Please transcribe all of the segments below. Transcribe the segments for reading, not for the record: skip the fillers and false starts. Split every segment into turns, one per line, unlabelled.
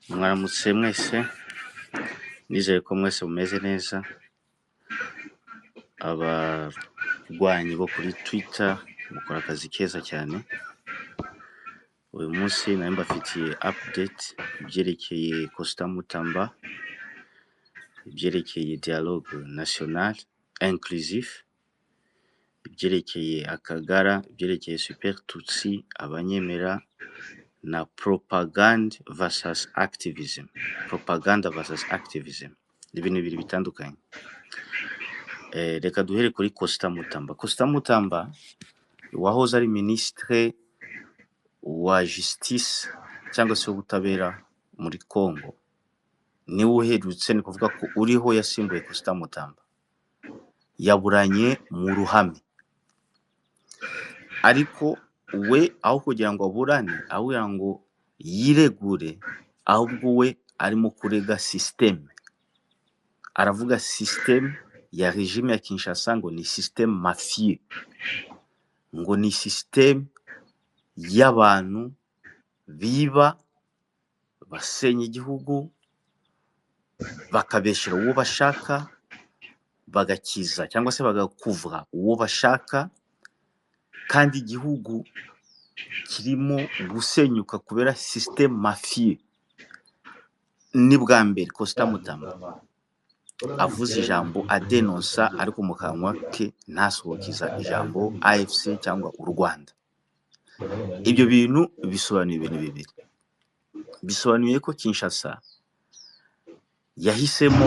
Mwaramutse mwese, nizere ko mwese mumeze neza. Abarwanyi bo kuri Twitter mukora akazi keza cyane. Uyu munsi nari mbafitiye update ibyerekeye Costa Mutamba, ibyerekeye dialogue national inclusif, ibyerekeye Akagara, ibyerekeye Super Tutsi, abanyemera na propaganda versus activism. Propaganda versus activism ni ibintu bibiri bitandukanye. Reka duhere kuri Costa Mutamba. Costa Mutamba wahoze ari ministre wa justice cyangwa se w'ubutabera muri Congo, niwe uherutse, ni kuvuga ko uriho yasimbuye Costa Mutamba, yaburanye mu ruhame. Ariko we aho kugira ngo aburane, aho kugira ngo yiregure, ahubwo we arimo kurega système. Aravuga système ya régime ya Kinshasa ngo ni système mafieux, ngo ni système y'abantu biba, basenya igihugu, bakabeshyera uwo bashaka, bagakiza cyangwa se bagakuvura uwo bashaka, kandi igihugu kirimo gusenyuka kubera système mafieux. Ni bwa mbere Costa Mutamba avuze ijambo adenonsa, ariko mu kanwa ke ntasohokiza ijambo AFC cyangwa u Rwanda. Ibyo bintu bisobanuye ibintu bibiri. Bisobanuye ko Kinshasa yahisemo,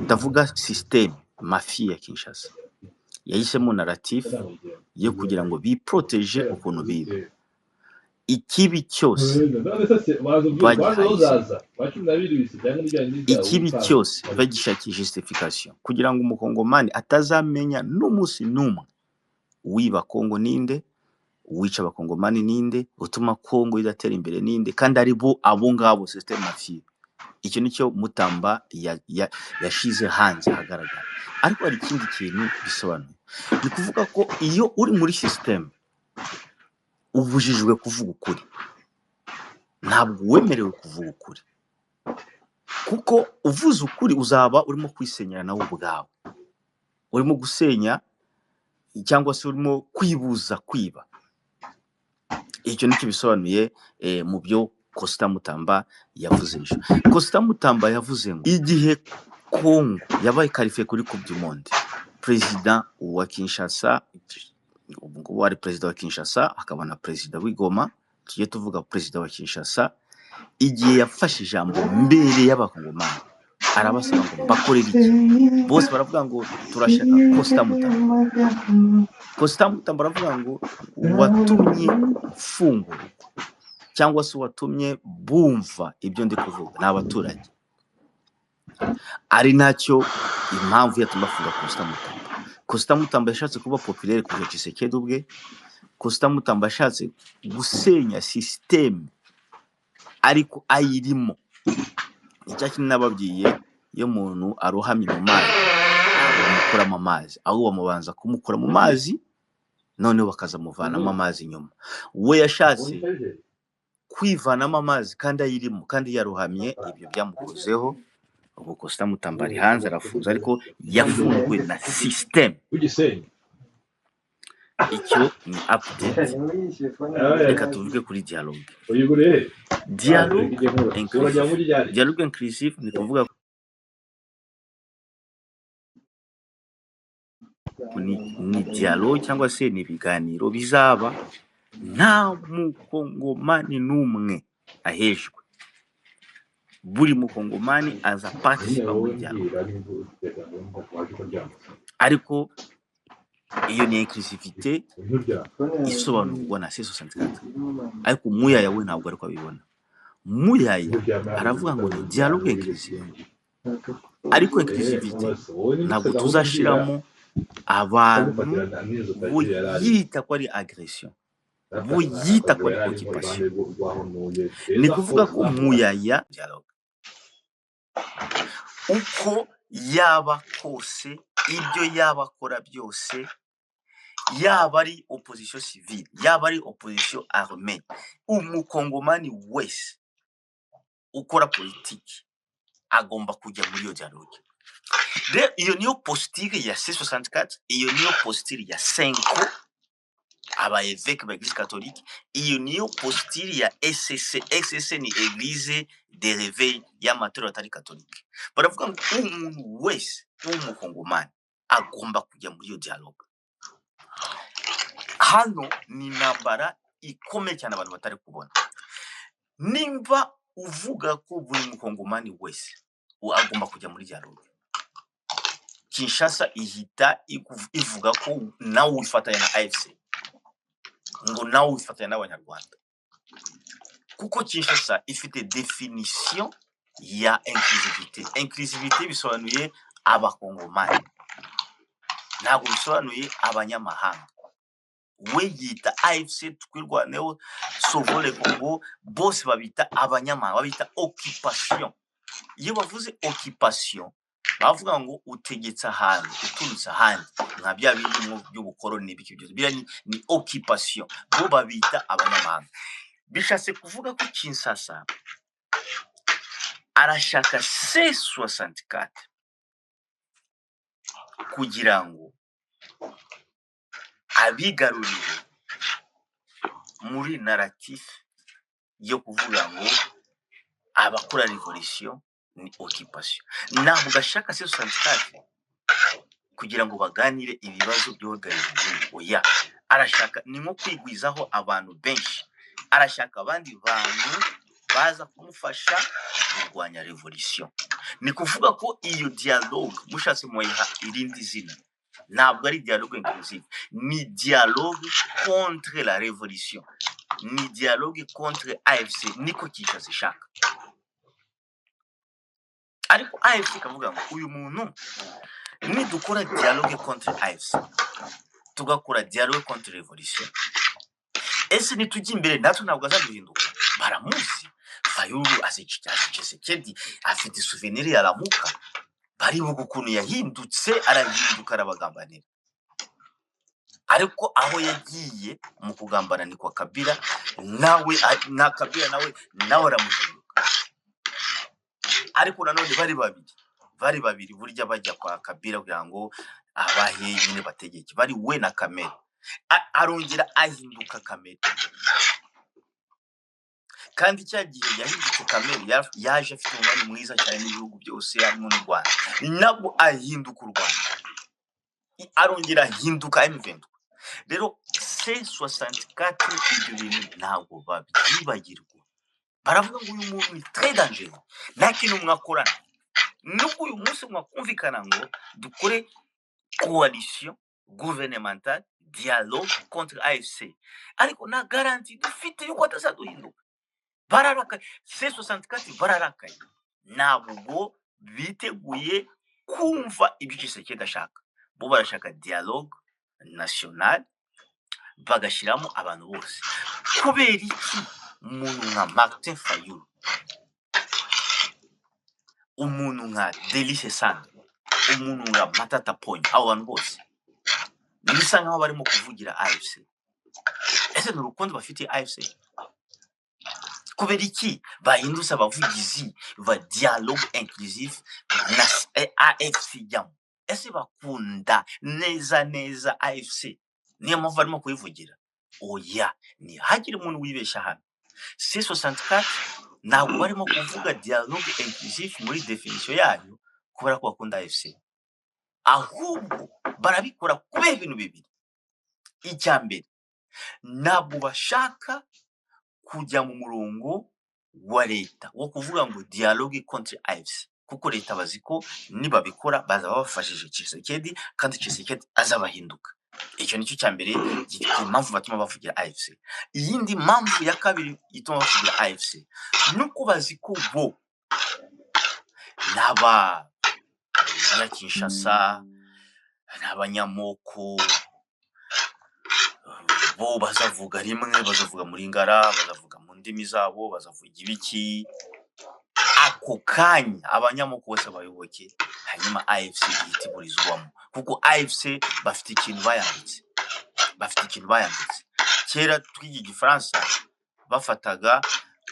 ndavuga système mafieux ya Kinshasa, yahisemo narratif yo kugira ngo biproteje ukuntu biba. Ikibi cyose bagihaye izina, ikibi cyose bagishakiye justification, kugira ngo umukongomani atazamenya n'umunsi n'umwe uwiba Kongo ninde, uwica abakongomani ninde, utuma Kongo idatera imbere ninde, kandi ari bo abo ngabo système mafieux. Icyo nicyo Mutamba yashize hanze ahagaragara. Ariko hari ikindi kintu bisobanuye, ni kuvuga ko iyo uri muri système ubujijwe kuvuga ukuri, ntabwo wemerewe kuvuga ukuri, kuko uvuze ukuri uzaba urimo kwisenyera nawe ubwawe, urimo gusenya cyangwa se urimo kwibuza kwiba. Icyo nicyo bisobanuye mu byo Costa Mutamba yavuze ejo. Costa Mutamba yavuze ngo igihe Congo yabaye qualifié kuri Coupe du Monde, perezida wa Kinshasa, ubu ngubu ari perezida wa Kinshasa akaba na perezida w'i Goma, tujye tuvuga perezida wa Kinshasa, igihe yafashe ijambo mbere y'abakongomani arabasaba ngo mbakorere iki, bose baravuga ngo turashaka Costa Mutamba. Costa Mutamba aravuga ngo watumye mfungurwa cyangwa se watumye bumva ibyo ndi kuvuga ni abaturage, ari nacyo impamvu yatumye afunga Costa Mutamba. Costa Mutamba yashatse kuba populaire kurusha Tshisekedi ubwe. Costa Mutamba yashatse gusenya système ariko ayirimo. Ni cya kintu nababwiye, iyo umuntu arohamye mu mazi ntabwo bamukuramo amazi, ahubwo bamubanza kumukura mu mazi noneho bakazamuvanamo amazi nyuma. We yashatse kwivanamo amazi kandi ayirimo, kandi yarohamye, ibyo byamukozeho. Ubu Costa Mutamba ari hanze arafunze, ariko yafunzwe na système. Icyo ni update. Reka tuvuge kuri dialogue. Dialogue inclusive, dialogue inclusive ni kuvuga ni dialogue cyangwa se ni ibiganiro bizaba nta mukongomani n'umwe ahejwe, buri mukongomani aza participa muri dialogue. Ariko iyo ni inclusivité isobanurwa na C64, ariko Muyaya we ntabwo ariko abibona. Muyaya aravuga ngo ni dialogue inclusive, ariko inclusivité ntabwo tuzashiramo abantu buyita ko ari agression, buyita ko ari occupation. Ni kuvuga ko Muyaya dialogue uko yaba kose, ibyo yaba akora byose, yaba ari opposition civile, yaba ari opposition armée, umukongomani wese Ukora politiki agomba kujya muri iyo dialogue. Rero iyo niyo posture ya C64, iyo niyo posture ya CENCO, aba évêque ba Église catholique, iyo niyo posture ya ECC. ECC ni Église de réveil y'amatorero atari catholique. Baravuga ngo umuntu wese w'umukongomani agomba kujya muri iyo dialogue. Hano ni intambara ikomeye cyane abantu batari kubona. Nimba uvuga ko buri mukongomani wese agomba kujya muri dialogue, Kinshasa ihita ivuga ko nawe wifatanya na AFC, ngo nawe wifatanya n'abanyarwanda, kuko Kinshasa ifite définition ya inclusivité. Inclusivité bisobanuye abakongomani, ntabwo bisobanuye abanyamahanga. We yita AFC, Twirwaneho, Sauvons le Congo, bose babita abanyamahanga, babita occupation. Iyo bavuze occupation, bavuga ngo utegetse ahantu uturutse ahandi, nka bya bindi mu by'ubukoroni n'ibiki byose. Biriya ni occupation, bo babita abanyamahanga. Bishatse kuvuga ko Kinshasa arashaka C64 kugira ngo abigarurire muri narratif yo kuvuga ngo abakora revolution ni occupation. Ntabwo ashaka C64 kugira ngo baganire ibibazo byugarije igihugu, oya. Arashaka ni nko kwigwizaho abantu benshi, arashaka abandi bantu baza kumufasha kurwanya revolution. Ni kuvuga ko iyo dialogue mushatse muyiha irindi zina, ntabwo ari dialogue inclusive, ni dialogue contre la révolution, ni dialogue contre AFC. Niko Kinshasa ishaka. Ariko AFC ikavuga ngo uyu muntu nidukora dialogue contre AFC, tugakora dialogue contre révolution, ese nitujya imbere natwe ntabwo azaduhinduka? Baramuzi, Fayulu azi Tshisekedi, afite souvenir ya Lamuka. Baribuka ukuntu yahindutse, arahinduka, arabagambanira. Ariko aho yagiye mu kugambana ni kwa Kabila, nawe na Kabila nawe aramuhinduka. Ariko nanone bari babiri burya bajya kwa Kabila kugira ngo abahe nyine bategeke, bari we na Kamerhe. Arongera ahinduka Kamerhe. Kandi cya gihe yahindutse Kamerhe, yaje afite umubano mwiza cyane n'ibihugu byose harimo n'u Rwanda, nabwo ahinduka u Rwanda, arongera ahinduka M23. Rero C64 ibyo bintu ntabwo babyibagirwa. Baravuga ngo uyu muntu ni très dangereux, nta kintu mwakorana. Nubwo uyu munsi mwakumvikana ngo dukore coalition gouvernementale, dialogue contre AFC, ariko nta garantie dufite yuko atazaduhinduka. Bararakaye, C64 bararakaye, ntabwo biteguye kumva ibyo Tshisekedi ashaka. Bo barashaka dialogue national, bagashyiramo abantu bose. Kubera iki umuntu nka Martin Fayulu, umuntu nka Delly Sesanga, umuntu nka Matata Ponyo, abo bantu bose bisa nkaho barimo kuvugira AFC? Ese ni urukundo bafitiye AFC? Kubera iki bahindutse abavugizi ba dialogue inclusif na AFC ijyamo? Ese bakunda neza neza AFC, niyo mpamvu barimo kuyivugira? Oya, ntihagire umuntu wibeshya hano. C64 ntabwo barimo kuvuga dialogue inclusif muri définition yayo kubera ko bakunda AFC, ahubwo barabikora kubera ibintu bibiri. Icya mbere, ntabwo bashaka kujya mu murongo wa leta wo kuvuga ngo dialogue contre AFC, kuko leta bazi ko nibabikora bazaba bafashije Tshisekedi, kandi Tshisekedi azabahinduka. Icyo nicyo cya mbere impamvu batuma bavugira AFC. Iyindi mpamvu ya kabiri ituma bavugira AFC ni uko bazi ko bo n'aba Kinshasa n'abanyamoko bo bazavuga rimwe, bazavuga muri ngara, bazavuga mu ndimi zabo, bazavuga ibiki. Ako kanya abanyamoko bose bayoboke, hanyuma AFC ihita iburizwamo, kuko AFC bafite ikintu bayanditse, bafite ikintu bayanditse. Kera twiga igifaransa bafataga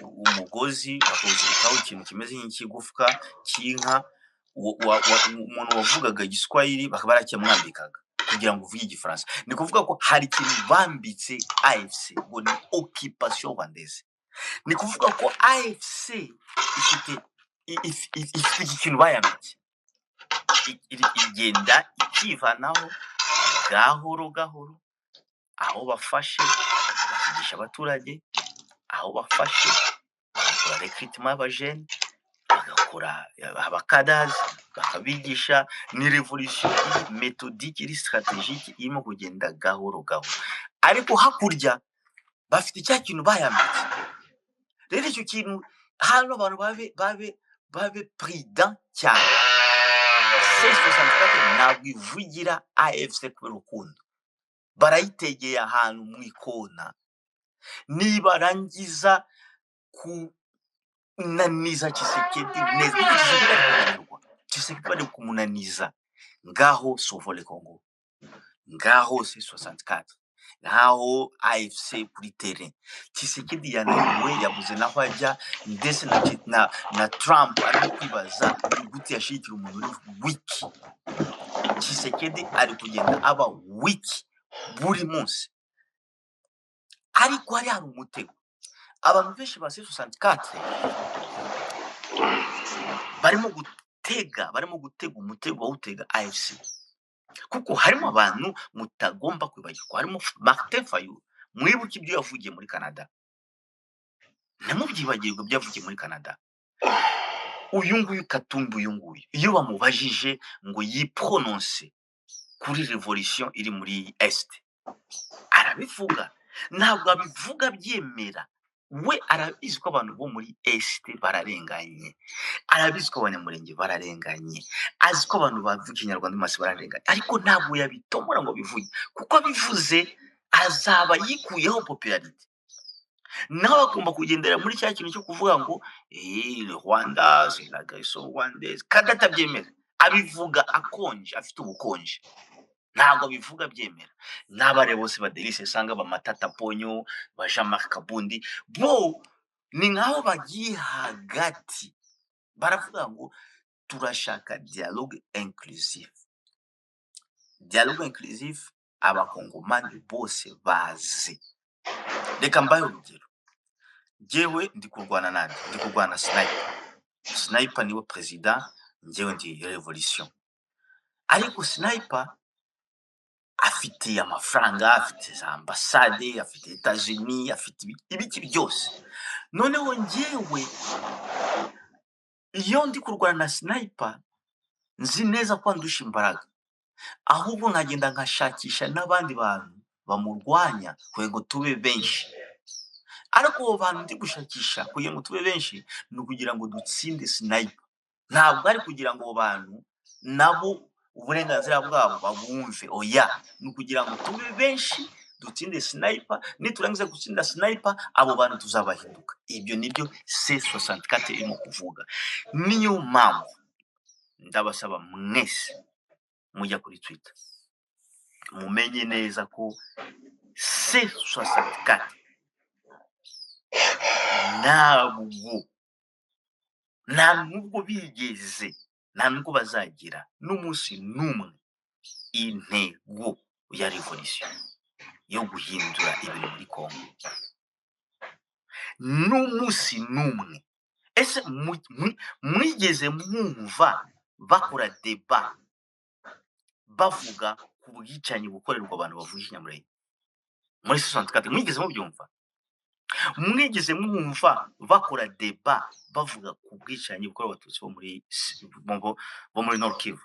Umugozi bakawuzirikaho ikintu kimeze nk'ikigufwa cy'inka. Umuntu wavugaga Igiswahili bakaba baracyamwambikaga kugira ngo uvuge Igifaransa. Ni kuvuga ko hari ikintu bambitse AFC ngo ni occupation rwandaise. Ni kuvuga ko AFC ifite ifite iki kintu bayambitse. Igenda ikivanaho gahoro gahoro, aho bafashe bakigisha abaturage, aho bafashe bagakora recrutement y'abajene, bagakora abakadazi, bakabigisha. Ni revolution iri méthodique, iri stratégique, irimo kugenda gahoro gahoro, ariko hakurya bafite cya kintu bayambitse. Rero icyo kintu hano, abantu babe prudent cyane. C64 ntabwo ivugira AFC kubera urukundo, barayitegeye ahantu mu ikona. Nibarangiza kunaniza Tshisekedi neza, kuko Tshisekedi ari kunanirwa, Tshisekedi bari kumunaniza. Ngaho Sauvons le Congo, ngaho C64, ngaho AFC kuri terrain. Tshisekedi yananiwe, yabuze naho ajya, ndetse na Trump arimo kwibaza ni gute yashyigikira umuntu uri weak. Tshisekedi ari kugenda aba weak buri munsi, ariko hari umutego. Abantu benshi ba C64 barimo gutega umutego bawutega AFC, kuko harimo abantu mutagomba kwibagirwa. Harimo Martin Fayulu. Mwibuke ibyo yavugiye muri Canada, ntimubyibagirwe ibyo yavugiye muri Canada. Uyu nguyu Katumbi, uyu nguyu, iyo bamubajije ngo yiprononce kuri revolution iri muri Est, arabivuga. Ntabwo abivuga abyemera. We arabizi ko abantu bo muri Est bararenganye, arabizi ko Abanyamurenge bararenganye, azi ko abantu bavuga Ikinyarwanda masi bararenganye, ariko ntabwo yabitomora ngo bivuge, kuko abivuze azaba yikuyeho popularité. Nawe agomba kugendera muri cya kintu cyo kuvuga ngo le Rwanda, c'est l'agression rwandaise, kandi atabyemera. Abivuga akonje, afite ubukonje, ntabwo abivuga abyemera. N'abare bose ba Delly Sesanga, ba Matata Ponyo, ba Jean Marc Kabundi, bo ni nkaho bagiye hagati, baravuga ngo turashaka dialogue inclusive. Dialogue inclusive, Abakongomani bose bazi. Reka mbahe urugero. Njyewe ndi kurwana nande? Ndi kurwana na Sniper. Sniper niwe perezida, njyewe ndi revolution. Ariko Sniper afite amafaranga, afite za ambasade, afite Etats-Unis, afite ibiki byose. Noneho njyewe iyo ndi kurwana na Sniper, nzi neza ko andusha imbaraga, ahubwo nkagenda nkashakisha n'abandi bantu bamurwanya kugira ngo tube benshi. Ariko abo bantu ndi gushakisha kugira ngo tube benshi ni ukugira ngo dutsinde Sniper, ntabwo ari kugira ngo abo bantu nabo uburenganzira bwabo babumve. Oya, ni ukugira ngo tube benshi, dutsinde Sniper. Niturangiza gutsinda Sniper, abo bantu tuzabahinduka. Ibyo nibyo C64 irimo kuvuga. Niyo mpamvu ndabasaba mwese mujya kuri Twitter, mumenye neza ko C64 ntabwo, nta nubwo bigeze, nta nubwo bazagira n'umunsi n'umwe intego ya revolution yo guhindura ibintu muri Congo, n'umunsi n'umwe. Ese mwigeze mwumva bakora débat bavuga ku bwicanyi bukorerwa abantu bavuga Ikinyamurenge muri 64? Mwigeze mubyumva? Mwigeze mwumva bakora débat bavuga ku bwicanyi bukorerwa Abatutsi bo muri Nord Kivu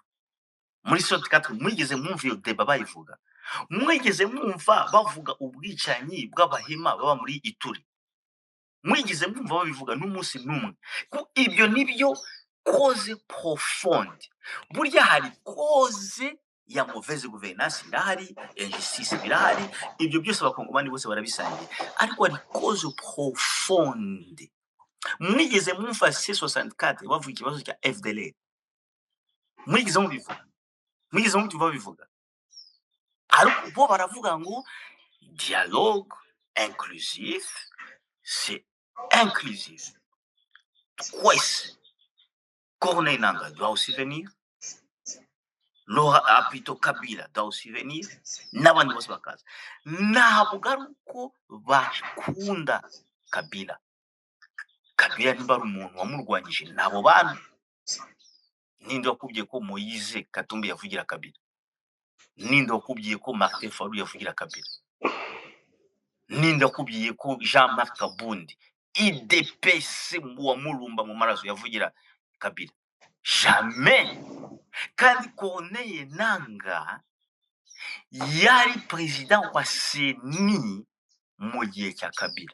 muri 64? Mwigeze mwumva iyo débat bayivuga? Mwigeze mwumva bavuga ubwicanyi bw'Abahema baba muri Ituri? Mwigeze mwumva babivuga? N'umunsi n'umwe. Ibyo nibyo cause profonde. Burya hari cause ya mauvaise gouvernance irahari, injustice birahari, ibyo byose Abakongomani bose barabisangiye, ariko hari cause profonde. Mwigeze mwumva C64 bavuga ikibazo cya FDLR? Mwigeze mubivuga? Mwigeze mubyumva babivuga? Ariko bo baravuga ngo dialogue inclusif, c'est inclusive twese. Corneille Nangaa doit aussi venir, Laura, ah, plutôt Kabila doit aussi venir, n'abandi bose bakaza. Ntabwo ari uko bakunda Kabila. Kabila niba ari umuntu wamurwanyije, nabo bantu. Ninde wakubwiye ko Moise Katumbi yavugira Kabila? Ninde wakubwiye ko Martin Fayulu yavugira Kabila? Ninde wakubwiye ko Jean Marc Kabund, UDPS wa Mulumba mu maraso, yavugira Kabila? Jamais. Kandi Corneille Nangaa yari perezida wa CENI mu gihe cya Kabila,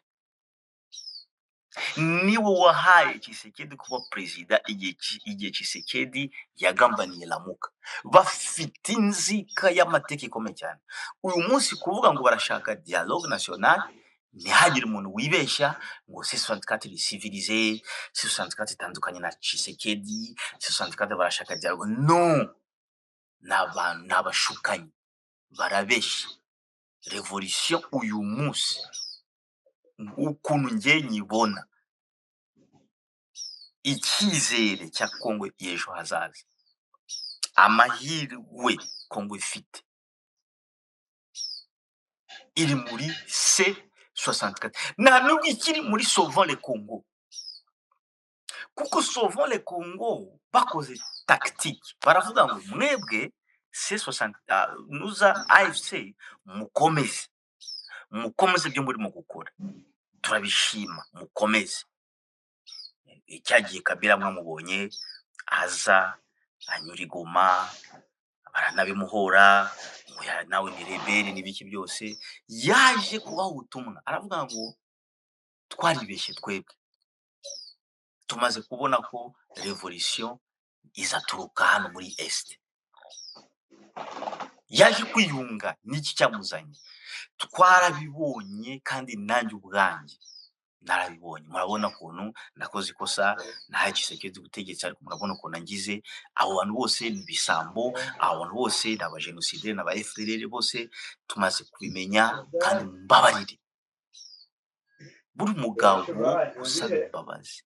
niwe wahaye Tshisekedi kuba perezida igihe Tshisekedi yagambaniye Lamuka. Bafite inzika y'amateka ikomeye cyane. Uyu munsi kuvuga ngo barashaka dialogue national, ntihagire umuntu wibeshya ngo C64 iri civilisé, C64 itandukanye na Tshisekedi, C64 barashaka dialogue. No, ni abantu, ni abashukanyi, barabeshya. Revolution uyu munsi, ukuntu njye nyibona, icyizere cya Kongo y'ejo hazaza, amahirwe Kongo ifite, iri muri C64, nta nubwo ikiri muri Sauvons le Congo, kuko Sauvons le Congo bakoze tactique, baravuga ngo mwebwe C60, nuza AFC, mukomeze, mukomeze ibyo murimo gukora, turabishima, mukomeze. Cyagiye Kabila mwamubonye aza anyura i Goma, baranabimuhora ngo nawe ni rebelle n'ibiki byose. Yaje kubaha ubutumwa, aravuga ngo twaribeshye twebwe, tumaze kubona ko revolution izaturuka hano muri Est. Yaje kwiyunga n'iki cyamuzanye, twarabibonye, kandi nanjye ubwanjye narabibonye. Murabona ukuntu nakoze ikosa, nahaye Tshisekedi ubutegetsi, ariko murabona ukuntu angize. Abo bantu bose ni ibisambo, abo bantu bose ni abajenosideri, ni aba FDLR, bose tumaze kubimenya, kandi mbabarire. Buri mugabo usaba imbabazi,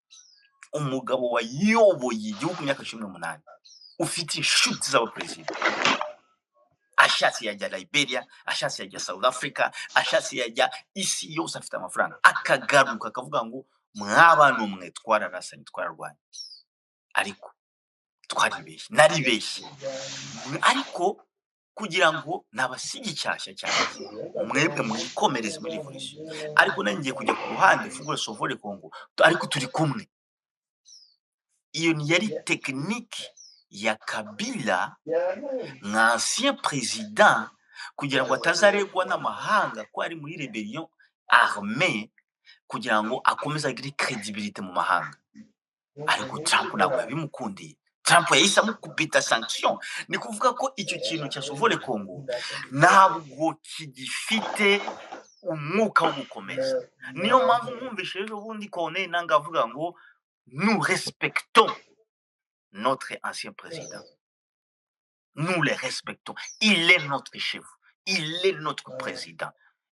umugabo wayoboye igihugu imyaka 18, ufite inshuti z'abaperezida, ashatse yajya Liberia, ashatse yajya South Africa, ashatse yajya isi yose, afite amafaranga, akagaruka akavuga ngo mwabana mwe, twararasanye, twararwanye, ariko twaribeshye, naribeshye, ariko kugira ngo nabasige icyashya cyanjye, mwebwe mwikomereze muri revolution, ariko nanjye ngiye kujya ku ruhande mfungure Sauvons le Congo, ariko turi kumwe. Iyo yari technique ya Kabila nka ancien président, kugira ngo atazaregwa n'amahanga ko ari muri rébellion armée, kugira ngo akomeze agire crédibilité mu mahanga. Ariko Trump ntabwo yabimukundiye. Trump yahise amukubita sanction. Ni kuvuga ko icyo kintu cya Sauvons le Congo ntabwo kigifite umwuka wo gukomeza. Niyo mpamvu mwumvishe ejo bundi Corneille Nangaa avuga ngo nous respectons notre ancien président, nous le respectons, il est notre chef, il est notre président,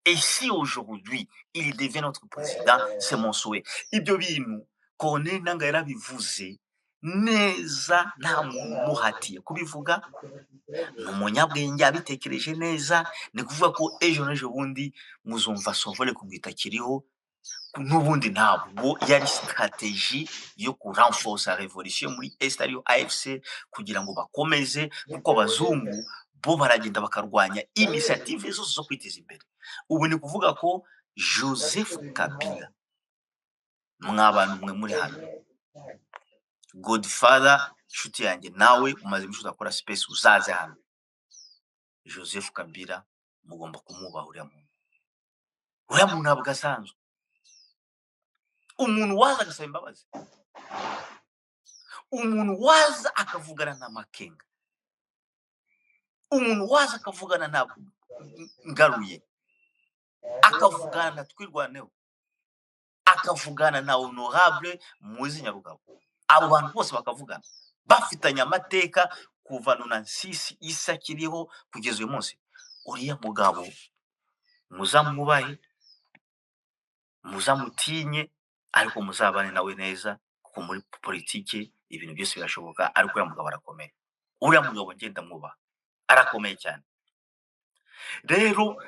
et si aujourd'hui il devient notre président, c'est mon souhait. Ibyo bintu Corneille Nangaa yarabivuze neza, nta muntu umuhatiye kubivuga, ni umunyabwenge, abitekereje neza. Ni kuvuga ko ejo n'ejo bundi muzumva Sauvons le Congo itakiriho n'ubundi. Ntabwo yari stratégie yo kurenforsa revolution muri Est, ariyo AFC, kugira ngo bakomeze, kuko abazungu bo baragenda bakarwanya initiative zose zo kwiteza imbere. Ubu ni kuvuga ko Joseph Kabila, mwa bantu mwe muri hano, Godfather, inshuti yanjye, nawe umaze iminsi udakora space, uzaze hano. Joseph Kabila mugomba kumwubaha. Uriya muntu, uriya muntu ntabwo asanzwe. Umuntu waza agasaba imbabazi, umuntu waza akavugana na Makenga, umuntu waza akavugana na Ngaruye, akavugana na Twirwaneho, akavugana na Honorable Muzi Nyarugabo, abo bantu bose bakavugana, bafitanye amateka kuva 96 isa akiriho kugeza uyu munsi. Uriya mugabo muzamwubahe, muzamutinye. Ariko muzabane nawe neza, kuko muri politiki ibintu byose birashoboka. Ariko uriya mugabo arakomeye, uriya mugabo ngenda mwubaha, arakomeye cyane. Rero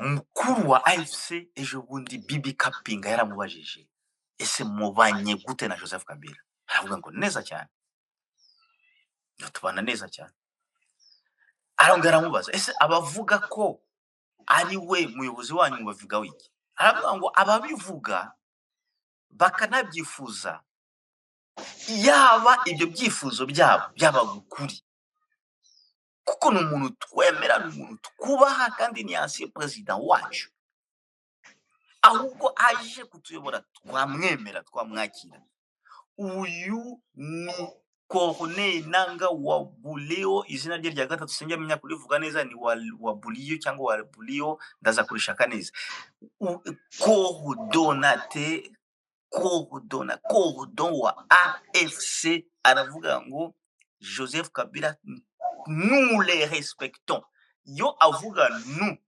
mukuru wa AFC, ejo bundi Bibi Kapinga yaramubajije: "Ese mubanye gute na Joseph Kabila?" Aravuga ngo neza cyane, ngo tubana neza cyane. Arongera aramubaza: "Ese abavuga ko ari we muyobozi wanyu bavuga wiki?" Aravuga ngo ababivuga bakanabyifuza, yaba ibyo byifuzo byabo byabaga ukuri, kuko ni umuntu twemera, ni umuntu twubaha, kandi ni ancien perezida wacu. Ahubwo aje kutuyobora twamwemera, twamwakira. Uyu ni Corneille Nanga wa Bulio, izina rye rya gatatu sinjya menya kurivuga neza, ni wa Bulio cyangwa wa Bulio, ndaza kurishaka neza. Coordonnateur, coordon wa AFC, aravuga ngo Joseph Kabila, nous les respectons. Yo avuga nous,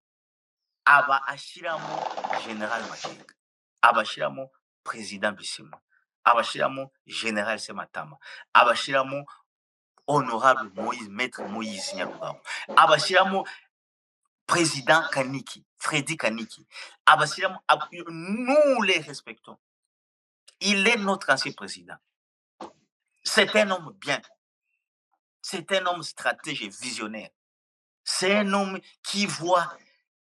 aba ashyiramo General Makenga, aba ashyiramo President Bisimwa, abashyiramo General Sematama, abashyiramo Honorable Moïse, Maître Moïse Nyarugabo, abashyiramo Président Kaniki, Freddy Kaniki, abashyiramo. Nous les respectons, il est notre ancien président, c'est un homme bien, c'est un homme stratège et visionnaire, c'est un homme qui voit,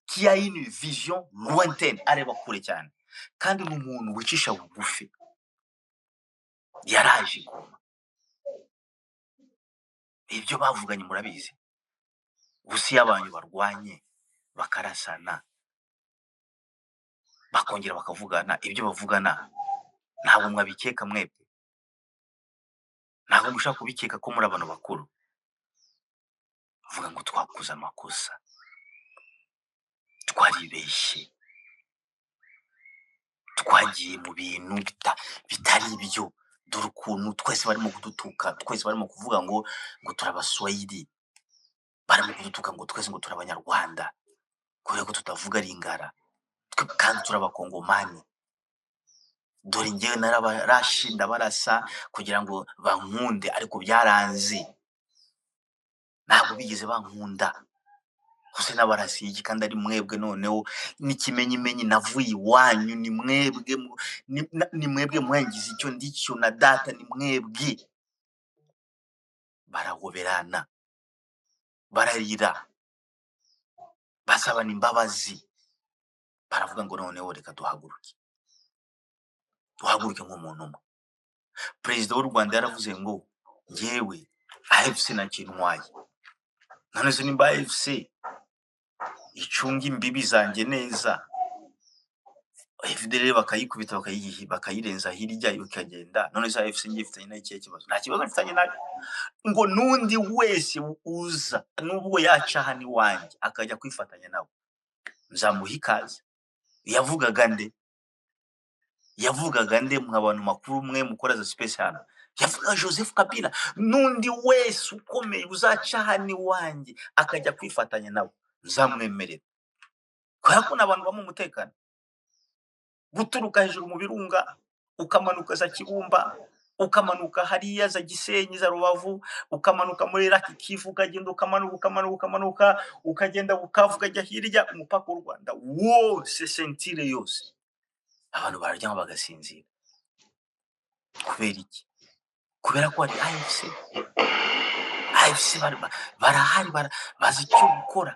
qui a une vision lointaine, areba kure cyane, kandi ni umuntu wicisha bugufi. Yaraje Goma, ibyo bavuganye murabizi. Gusa iyo abantu barwanye bakarasana, bakongera bakavugana, ibyo bavugana ntabwo mwabikeka mwebwe, ntabwo mushaka kubikeka ko muri abantu bakuru. Bavuga ngo twakoze amakosa, twaribeshye, twagiye mu bintu bitari ibyo. Dore ukuntu twese barimo kudutuka, twese barimo kuvuga ngo turabaswahili, barimo kudutuka ngo twese ngo turi Abanyarwanda kubera ko tutavuga Lingala, kandi turi Abakongomani. Dore njyewe narabarashe, ndabarasa kugira ngo bankunde, ariko byaranze, ntabwo bigeze bankunda. Gusa n'abarasiye iki kandi ari mwebwe? Noneho n'ikimenyimenyi navuye iwanyu, ni mwebwe ni mwebwe mwangize icyo ndicyo na data, ni mwebwe. Barahoberana, bararira, basabana imbabazi, baravuga ngo noneho reka duhaguruke, duhaguruke nk'umuntu umwe. Perezida w'u Rwanda yaravuze ngo njyewe AFC ntacyo intwaye. None se nimba AFC icunga imbibi zanjye neza, FDLR bakayikubita, bakayirenza hirya ikagenda, none se AFC ngiye ifitanye nayo ikihe kibazo? Nta kibazo mfitanye nayo. Ngo n'undi wese uza, nubwo yaca hano iwanjye akajya kwifatanya nabo, nzamuha ikaze. Yavugaga nde? Yavugaga nde? Mwa bantu makuru mwe mukora za space hano, yavugaga Joseph Kabila. N'undi wese ukomeye uzaca hano iwanjye akajya kwifatanya nabo, nzamwemerera, kubera ko ni abantu bamuha umutekano. Guturuka hejuru mu Birunga, ukamanuka za Kibumba, ukamanuka hariya za Gisenyi, za Rubavu, ukamanuka muri Lake Kivu, ukagenda ukamanuka, ukamanuka, ukamanuka, ukagenda Bukavu, ukajya hirya umupaka w'u Rwanda wose, ceinture yose, abantu bararyama bagasinzira. Kubera iki? Kubera ko hari AFC. AFC barahari, bazi icyo gukora,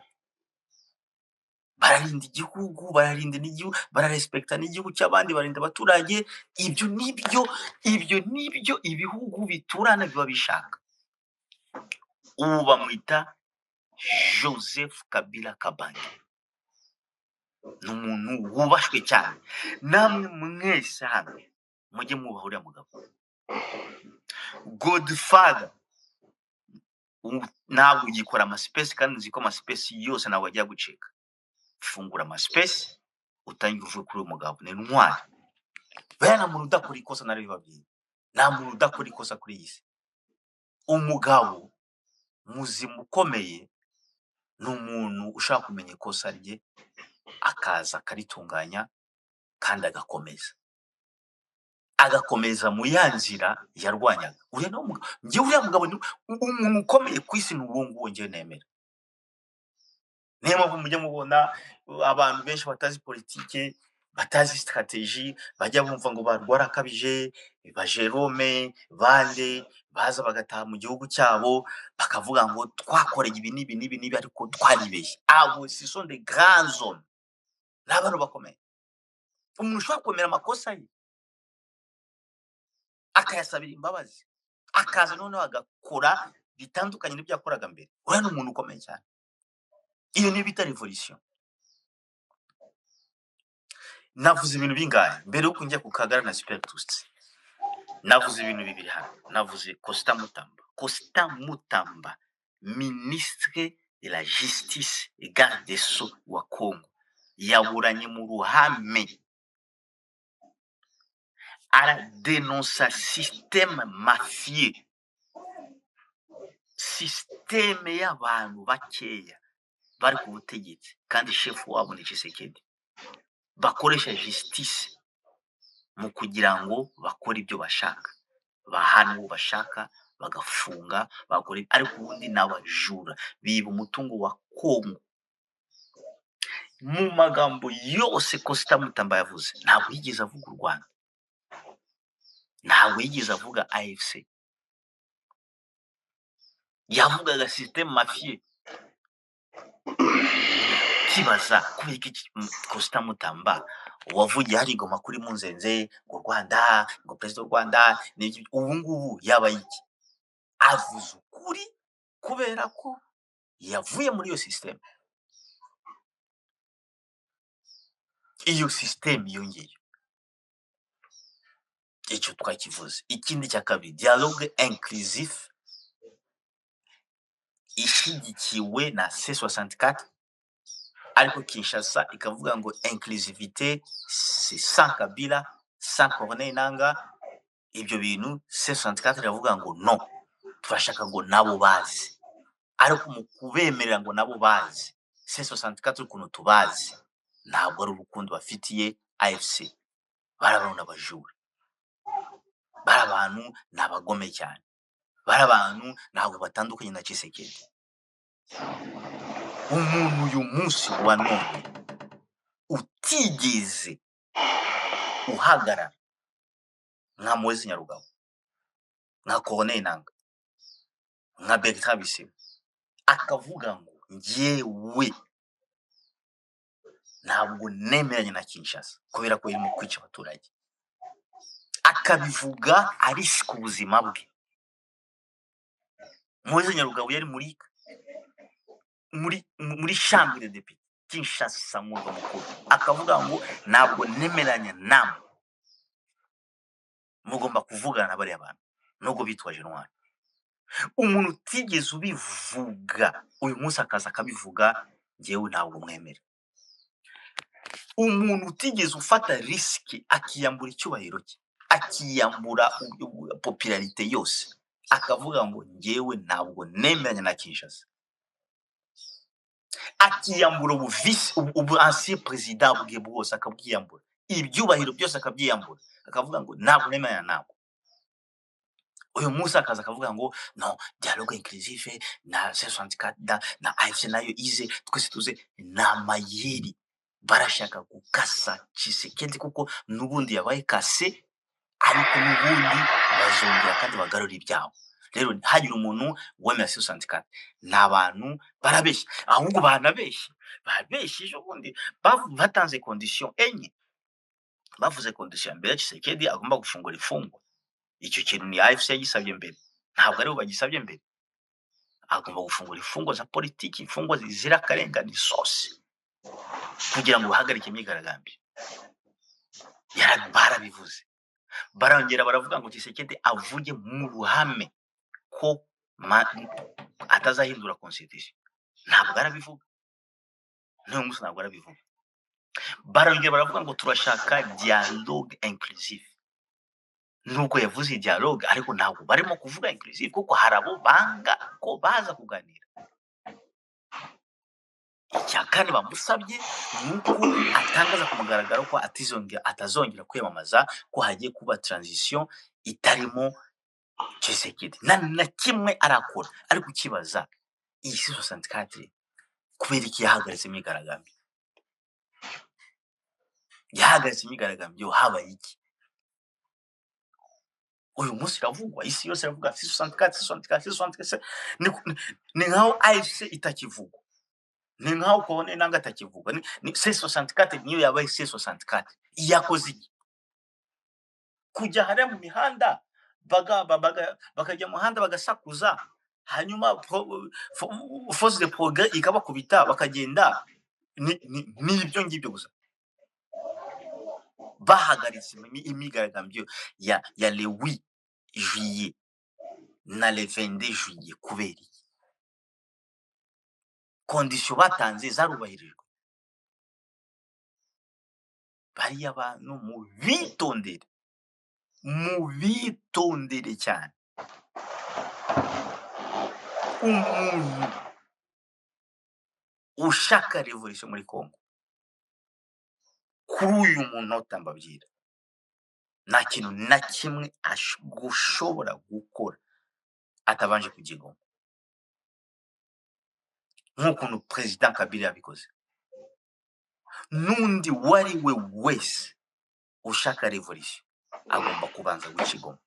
bararinda igihugu, bararinda n'igihugu, bararespekta n'igihugu cy'abandi, barinda abaturage. Ibyo nibyo ibihugu biturana biba bishaka. Ubu bamwita Joseph Kabila Kabange, ni umuntu wubashwe cyane. Namwe mwese hano mujye mwubaha uriya mugabo Godfather. Ntabwo ugikora amaspace, kandi nzi ko amaspace yose ntabwo ajya gucika. Fungura amaspace, utange uvuge kuri uyu mugabo, ni intwari. Buriya nta muntu udakora ikosa, narabibabwiye, nta muntu udakora ikosa kuri iyi si. Umugabo muzima ukomeye ni umuntu ushaka kumenya ikosa rye, akaza akaritunganya kandi agakomeza. Agakomeza mu ya nzira yarwanyaga. Uriya niwo mugabo njyewe, uriya mugabo ni umuntu ukomeye ku isi, ni uwo nguwo njyewe nemera. Niyo mpamvu mujya mubona abantu benshi batazi politike, batazi stratégie, bajya bumva ngo ba Rwarakabije, ba Jerome, bande baza bagataha mu gihugu cyabo, bakavuga ngo twakoreye ibi n'ibi n'ibi n'ibi, ariko twaribeshye. Abo ce sont des grands hommes, ni abantu bakomeye. Umuntu ushobora kwemera amakosa ye, akayasabira imbabazi, akaza noneho agakora bitandukanye n'ibyo yakoraga mbere, uriya ni umuntu ukomeye cyane. Iyo niyo bita révolution. Navuze ibintu bingahe mbere yuko njya ku Kagara na Super Tutsi? Navuze ibintu bibiri hano. Navuze Constant Mutamba, Constant Mutamba, ministre de la Justice et garde des Sceaux wa Congo, yaburanye mu ruhame, aradenonsa système mafieux, système y'abantu bakeya bari ku butegetsi, kandi shefu wabo ni Tshisekedi, bakoresha justice mu kugira ngo bakore ibyo bashaka, bahana uwo bashaka, bagafunga, bakora, ariko ubundi ni abajura biba umutungo wa Kongo. Mu magambo yose Constant Mutamba yavuze, ntabwo yigeze avuga u Rwanda, ntabwo yigeze avuga AFC, yavugaga système mafieux. Kibaza kubera iki Constant Mutamba wavugiye hari igoma kuri Munzenze ngo Rwanda, ngo perezida w'u Rwanda ubu ngubu yaba iki avuze ukuri, kubera ko yavuye muri iyo système, iyo système iyo ngiyo. Icyo twakivuze. Ikindi cya kabiri, dialogue inclusif ishyigikiwe na C64, ariko Kinshasa ikavuga ngo inclusivité c'est sans Kabila, sans Corneille Nanga. Ibyo bintu C64 iravuga ngo no, turashaka ngo nabo bazi, ariko mu kubemerera ngo nabo bazi, C64 ukuntu tubazi, ntabwo ari urukundo bafitiye AFC. Bari abantu abajura, bari abantu ni abagome cyane, bari abantu ntabwo batandukanye na Tshisekedi. Umuntu uyu munsi wa none utigeze uhagarara nka Moise Nyarugabo, nka Corneille Nanga, nka Bertrand Bisimwa, akavuga ngo njyewe ntabwo nemeranya na Kinshasa kubera ko irimo kwica abaturage, akabivuga arisika ubuzima bwe. Moise Nyarugabo yari muri chambre de député Kinshasa, murwa mukuru, akavuga ngo ntabwo nemeranya namwe, mugomba kuvugana na bariya bantu nubwo bitwaje intwaro. Umuntu utigeze ubivuga uyu munsi akaza akabivuga, njyewe ntabwo mwemera. Umuntu utigeze ufata risque, akiyambura icyubahiro cye, akiyambura popularité yose, akavuga ngo njyewe ntabwo nemeranya na Kinshasa, akiyambura ubu vice, ubu ancien président bwe bwose akabwiyambura, ibyubahiro byose akabyiyambura, akavuga ngo ntabwo nemeranya ntabwo, uyu munsi akaza akavuga ngo no dialogue inclusive na C64 na AFC nayo ize twese tuze, ni amayeri. Barashaka gukasa Tshisekedi kuko n'ubundi yabaye kase, ariko n'ubundi bazongera kandi bagarura ibyabo. Rero ntihagire umuntu wemera C64, ni abantu barabeshya, ahubwo banabeshye, babeshye. Ejo bundi batanze condition enye. Bavuze condition ya mbere, Tshisekedi agomba gufungura imfungwa. Icyo kintu ni AFC yagisabye mbere, ntabwo aribo bagisabye mbere. Agomba gufungura imfungwa za politiki, imfungwa zizira akarengane zose, kugira ngo bahagarike imyigaragambyo. Barabivuze, barongera baravuga ngo Tshisekedi avuge mu ruhame ko atazahindura constitution. Ntabwo arabivuga n'uyu munsi, ntabwo arabivuga. Barongera baravuga ngo turashaka dialogue inclusive. Nubwo yavuze dialogue, ariko ntabwo barimo kuvuga inclusive, kuko hari abo banga ko baza kuganira. Icya kane bamusabye ni uko atangaza ku mugaragaro ko atazongera kwiyamamaza, ko hagiye kuba transition itarimo Tshisekedi. Nta na kimwe arakora. Ariko ukibaza iyi C64 kubera iki yahagaritse imyigaragambyo? Yahagaritse imyigaragambyo habaye iki? Uyu munsi iravugwa, isi yose iravuga C64, C64, C64. Ni nkaho AFC itakivugwa, ni nkaho Corneille Nangaa atakivugwa. Ni C64 niyo yabaye C64. Yakoze iki? Kujya hariya mu mihanda, bakajya mu muhanda bagasakuza, hanyuma force de progrès ikabakubita bakagenda. Ni ibyo ngibyo gusa. Bahagaritse imyigaragambyo ya le 8 juillet na le 22 juillet kubera iki? Conditions batanze zarubahirijwe? Bariya bantu mubitondere, mubitondere cyane. Umuntu ushaka revolution muri Congo kuri uyu munota, mbabwira, nta kintu na kimwe gushobora gukora atabanje kujya i Goma, nk'ukuntu Perezida Kabila yabikoze. N'undi uwo ari we wese ushaka revolution agomba kubanza guca i Goma,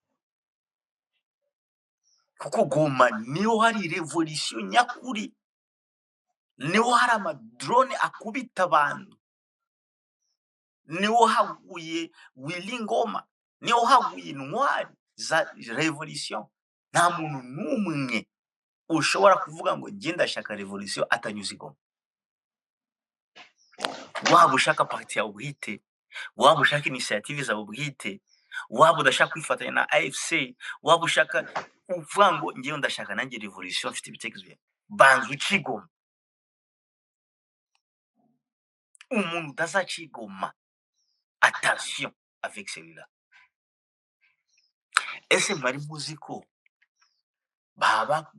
kuko Goma niho hari revolution nyakuri, niho hari amadrone akubita abantu, niho haguye Willy Ngoma, niho haguye intwari za revolution. Nta muntu n'umwe ushobora kuvuga ngo njye ndashaka revolution atanyuze i Goma. Waba ushaka parti yawe bwite, waba ushaka initiative zawe bwite, waba udashaka kwifatanya na AFC, waba ushaka uvuga ngo ngewe ndashaka nanjye revolution, mfite ibitekerezo byanjye, banza uce i Goma. Umuntu utazaca i Goma, attention avec celui-là. Ese mwari muzi ko baba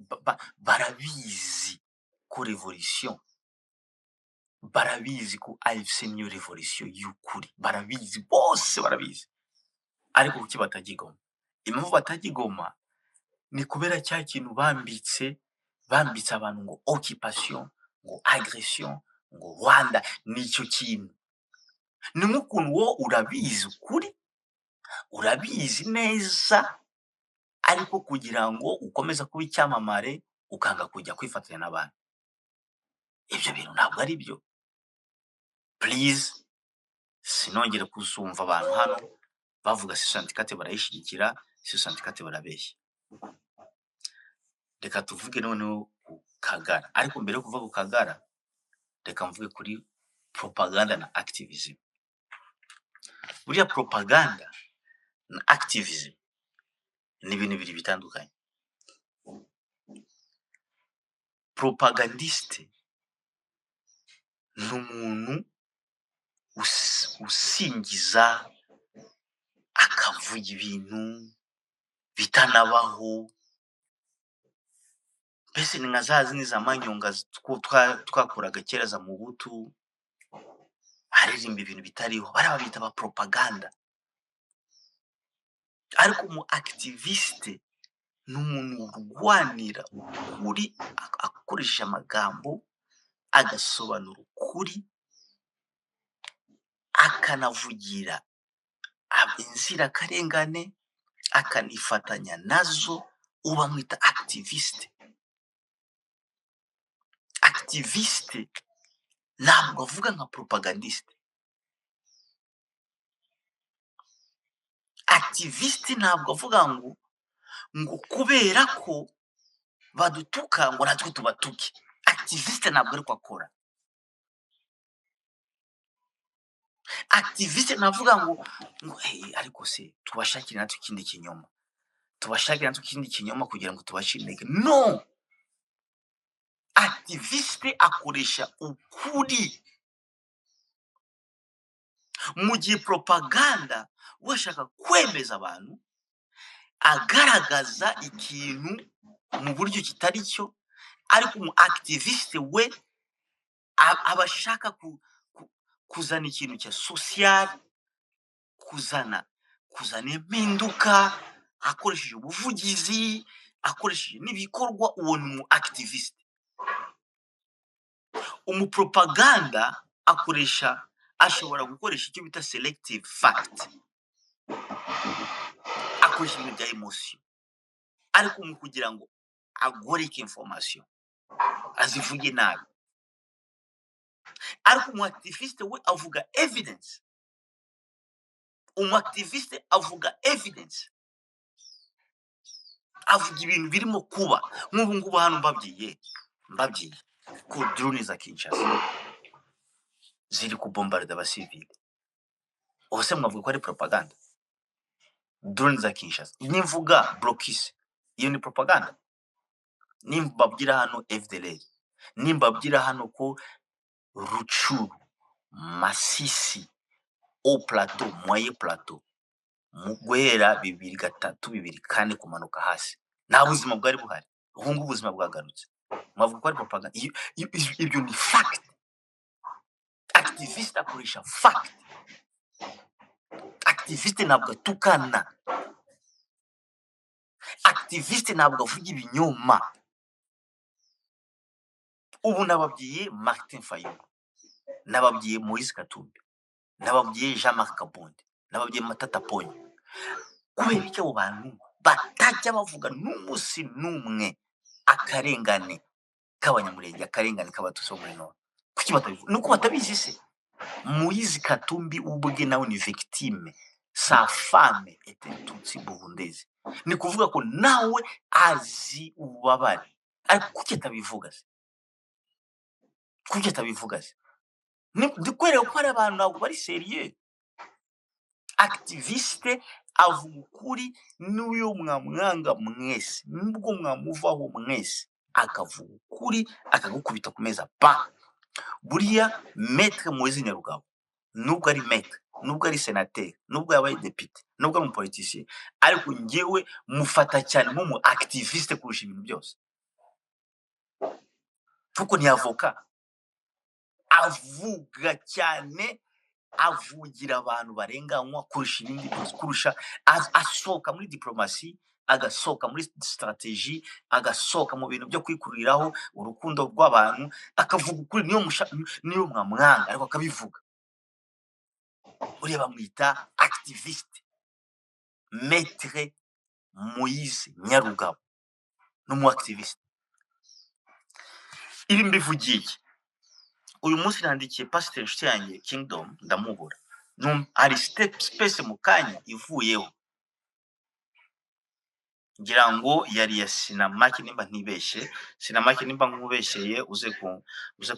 barabizi ko revolution, barabizi ko AFC niyo revolution y'ukuri, barabizi bose, barabizi, ariko kuki batajya i Goma? Impamvu batajya i Goma ni kubera cya kintu bambitse abantu ngo occupation, ngo agression, ngo Rwanda. Nicyo kintu. Ni nk'ukuntu wowe urabizi ukuri, urabizi neza, ariko kugira ngo ukomeze kuba icyamamare ukanga kujya kwifatanya n'abandi. Ibyo bintu ntabwo ari byo. Please, sinongere kuzumva abantu hano bavuga C64 barayishyigikira, C64 barabeshya. Reka tuvuge noneho ku Kagara, ariko mbere yo kuva ku Kagara reka mvuge kuri propaganda na activism. Buriya propaganda na activism ni ibintu bibiri bitandukanye. Propagandiste ni umuntu usingiza, akavuga ibintu bitanabaho, mbese ni nka za zindi za manyonga twakoraga kera za Mubutu, aririmba ibintu bitariho, bariya babita ba propaganda. Ariko umu activiste ni umuntu urwanira ukuri akoresheje amagambo, agasobanura ukuri, akanavugira inzirakarengane, akanifatanya nazo, uba mwita activiste. Activiste ntabwo avuga nka propagandiste. Activiste ntabwo avuga ngo kubera ko badutuka ngo natwe tubatuke. Activiste ntabwo ariko akora. Activiste navuga ngo hey, ariko se tubashakire natwe ikindi kinyoma, tubashakire natwe ikindi kinyoma kugira ngo tubashe intege. No, activiste akoresha ukuri, mu gihe propaganda washaka kwemeza abantu, agaragaza ikintu mu buryo kitari cyo, ariko umu activiste we Abashaka kuzana ikintu cya social, kuzana impinduka akoresheje ubuvugizi, akoresheje n'ibikorwa, uwo ni umu activiste. Umupropaganda akoresha, ashobora gukoresha icyo bita selective fact, akoresha ibintu bya emotion, ariko mu kugira ngo agoreke information, azivuge nabi. Ariko umu activiste we avuga evidence. Umu activiste avuga evidence, avuga ibintu birimo kuba. Nk'ubu ngubu hano mbabwiye ko drone za Kinshasa ziri kubombarda abasivile, ubuse mwavuga ko ari propaganda? Drone za Kinshasa, nimvuga blocus, iyo ni propaganda? Nimbabwira hano FDLR, nimbabwira hano ko Rutshuru, Masisi, haut plateau, moyen plateau, mu guhera 2003, 2004 kumanuka hasi, nta buzima bwari buhari, ubu ngubu ubuzima bwagarutse, mwavuga ko ari propaganda? Ibyo ni fact. Activiste akoresha fact. Activiste ntabwo atukana. Activiste ntabwo avuga ibinyoma. Ubu nababwiye Martin Fayulu, nababwiye Moise Katumbi, nababwiye Jean Marc Kabund, nababwiye Matata Ponyo. Kubera iki abo bantu batajya bavuga n'umunsi n'umwe akarengane k'Abanyamurenge, akarengane k'Abatutsi bo muri Nord? Kuki batabivuga? Nuko batabizi se? Moise Katumbi ubwe nawe ni victime, sa femme était tutsi burundaise. Ni kuvuga ko nawe azi ububabare, ariko kuki atabivuga se? Kuki atabivuga se? Ndi kwereka ko hari abantu ntabwo bari sérieux. Activiste avuga ukuri, n'uyo mwamwanga mwese, nubwo mwamuvaho mwese, akavuga ukuri, akagukubita ku meza pa. Buriya Maître Moise Nyarugabo, nubwo ari maître, nubwo ari senateri, nubwo yabaye depite, nubwo ari umupoliticien, ariko njyewe mufata cyane nk'umu activiste kurusha ibintu byose, kuko ni avoka, avuga cyane, avugira abantu barenganywa kurusha ibindi byose, kurusha asohoka muri diplomasi, agasohoka muri stratégie, agasohoka mu bintu byo kwikuriraho urukundo rw'abantu, akavuga ukuri, niyo mwamwanga ariko akabivuga. Uriya bamwita activiste. Maître Moise Nyarugabo ni umu activiste. Ibi mbivugiye iki? Uyu munsi nandikiye pasiteri inshuti yanjye Kingdom, ndamubura. Hari step space mu kanya ivuyeho, ngira ngo yari iya Sinamaki, nimba ntibeshye. Sinamaki, nimba nkubeshyeye, uze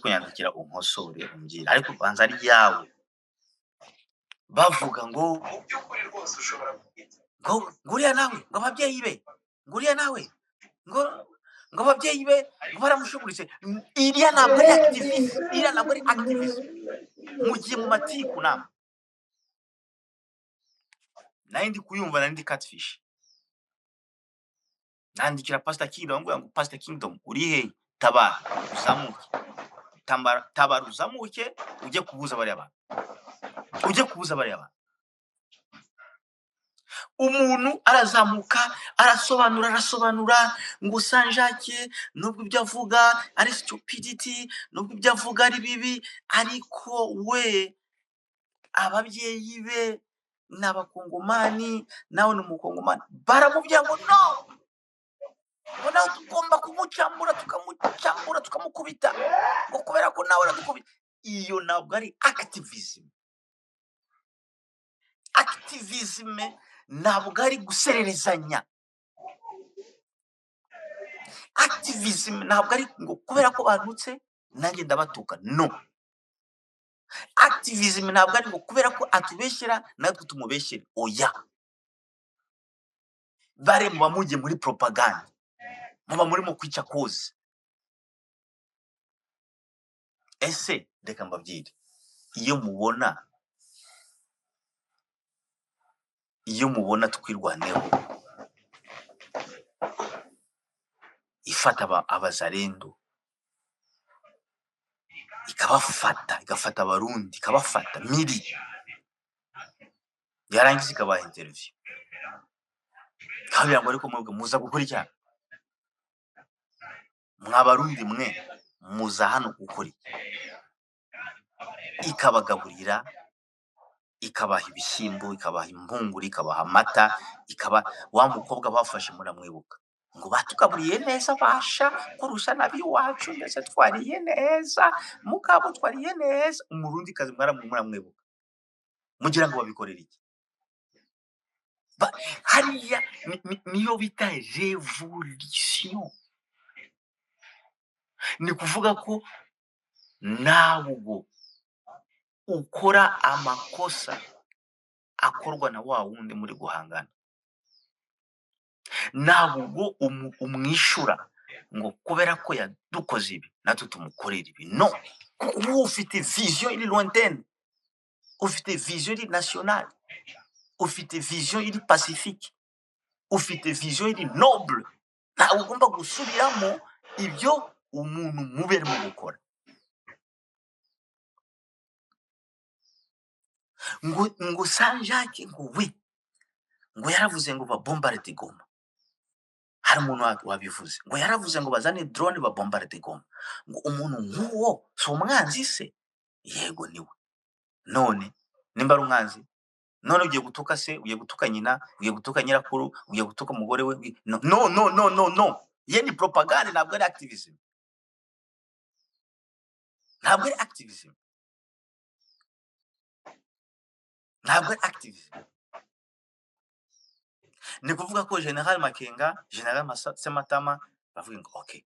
kunyandikira unkosore, umbwire, ariko banza ari yawe. Bavuga ngo
Mu by'ukuri rwose ushobora kwita
ngo uriya nawe, ngo ababyeyi be, ngo uriya nawe, ngo ababyeyi be ngo baramushuguritse. Iriya ntabwo ari activism, iriya ntabwo ari activism. Mugiye mu matiku namwe. Nari ndi kuyumva, nari ndi catfish. Nandikira Pastor Kingdom, ngo Pastor Kingdom, uri he? Tabara uzamuke, tabara, tabara uzamuke, ujye kubuza bariya bantu, ujye kubuza bariya bantu. Umuntu arazamuka, arasobanura, arasobanura ngo Sanjake, nubwo ibyo avuga ari stupidity, nubwo ibyo avuga ari bibi, ariko we ababyeyi be ni Abakongomani, nawe ni Umukongomani. Baramubwira ngo no, ngo nawe tugomba kumucambura, tukamucambura, tukamukubita, ngo kubera ko nawe aradukubita. Iyo ntabwo ari activism. Activism ntabwo ari gusererezanya. Activism ntabwo ari ngo kubera ko bantutse nanjye ndabatuka, no. Activism ntabwo ari ngo kubera ko atubeshyera natwe tumubeshyere, oya. Bare muba mugiye muri propaganda, muba murimo kwica cause. Ese reka mbabwire, iyo mubona Twirwaneho ifata abazarendo, Ikabafata, igafata Abarundi, ikabafata miri, yarangiza ikabaha interview, ikababwira ngo ariko mwebwe muza gukora icyaha, mwa Barundi mwe muza hano gukora iki? Ikabagaburira, ikabaha ibishyimbo, ikabaha impungure, ikabaha amata, ikaba wa mukobwa bafashe muramwibuka ngo batugaburiye neza basha kurusha n'ab'iwacu, ndetse twariye neza mugabo twariye neza. Umurundi kazi muramwibuka, mugira ngo babikorere iki? Hariya niyo bita revolution. Ni kuvuga ko ntabwo ukora amakosa akorwa na wa wundi muri guhangana, ntabwo umwishura ngo kubera ko yadukoze ibi natwe tumukorera ibi. No, kuko uba ufite vision iri lointaine, ufite vision iri nationale, ufite vision iri pacifique, ufite vision iri noble. Ntabwo ugomba gusubiramo ibyo umuntu mubi arimo gukora. Ngo Sanjake ngo we ngo yaravuze ngo babombarde Goma. Hari umuntu wabivuze ngo yaravuze ngo bazane drone babombarde Goma. Ngo umuntu nk'uwo si umwanzi se? Yego niwe. None nimba ari umwanzi, none ugiye gutuka se, ugiye gutuka nyina, ugiye gutuka nyirakuru, ugiye gutuka umugore we? No no no no no no, ye ni propaganda, ntabwo ari activism, ntabwo ari activism, ntabwo ari activism. Ni kuvuga ko General Makenga, General Sematama bavuga ngo okay,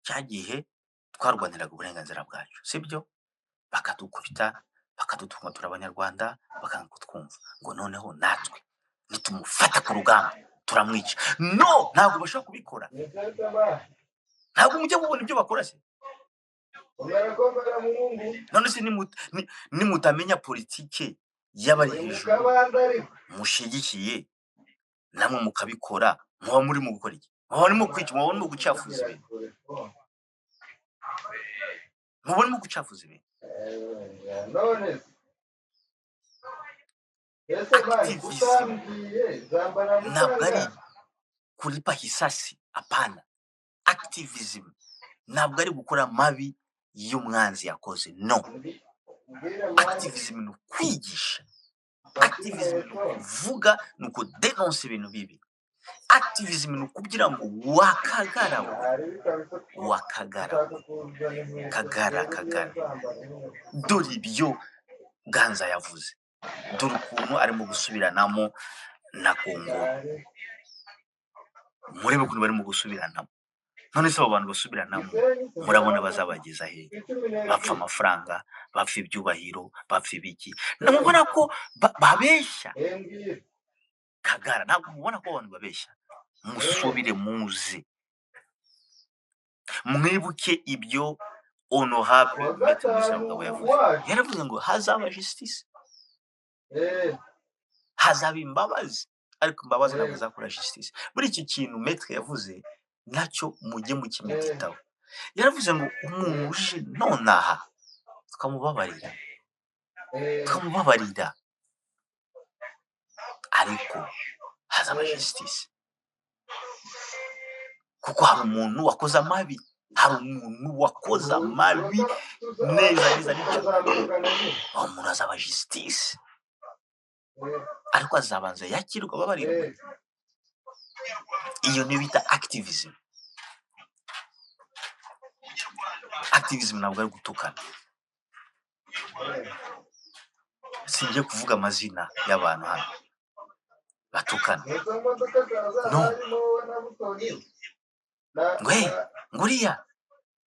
cya gihe twarwaniraga uburenganzira bwacu, sibyo? Bakadukubita, bakadutunga, turi Abanyarwanda, bakanga kutwumva, ngo noneho natwe nitumufata ku rugamba turamwica. No, ntabwo bashobora kubikora, ntabwo mujya mubona ibyo bakora se. None se nimutamenya politike y'abari hejuru mushigikiye, namwe mukabikora, muba muri mu gukora iki? Muba murimo kwica, muba murimo gucafuza ibintu, muba murimo gucafuza ibintu. Activism ntabwo ari kulipa hisasi, hapana. Activism ntabwo ari gukora amabi y'umwanzi yakoze, no. Activism ni ukwigisha, activism ni ukuvuga, ni ukudenonsa ibintu bibi. Activism ni ukugira ngo wakagara we, wakagara we, kagara kagara, dore ibyo Ganza yavuze, dore ukuntu arimo gusubiranamo na Kongo, murebe ukuntu barimo gusubiranamo. None se abo bantu basubiranamo murabona bazabageza he? Bapfa amafaranga, bapfa ibyubahiro, bapfa ibiki? Mubona ko babeshya Kagara, ntabwo mubona ko abantu babeshya? Musubire muze mwibuke ibyo Honorable Maître Mugabo yavuze. Yaravuze ngo hazaba justice, hazaba imbabazi, ariko imbabazi ntabwo zakora justice. Muri iki kintu Maître yavuze nacyo mujye mukimeditaho. Yaravuze ngo umuntu uje nonaha tukamubabarira, tukamubabarira, ariko hazaba justice, kuko hari umuntu wakoze amabi, hari umuntu wakoze amabi neza neza nicyo, uwo muntu azaba justice, ariko azabanza yakirwa ababarirwe. Iyo niyo bita activism. Activism ntabwo ari gutukana. Singiye kuvuga amazina y'abantu hano batukana, no ngo hey, ngo uriya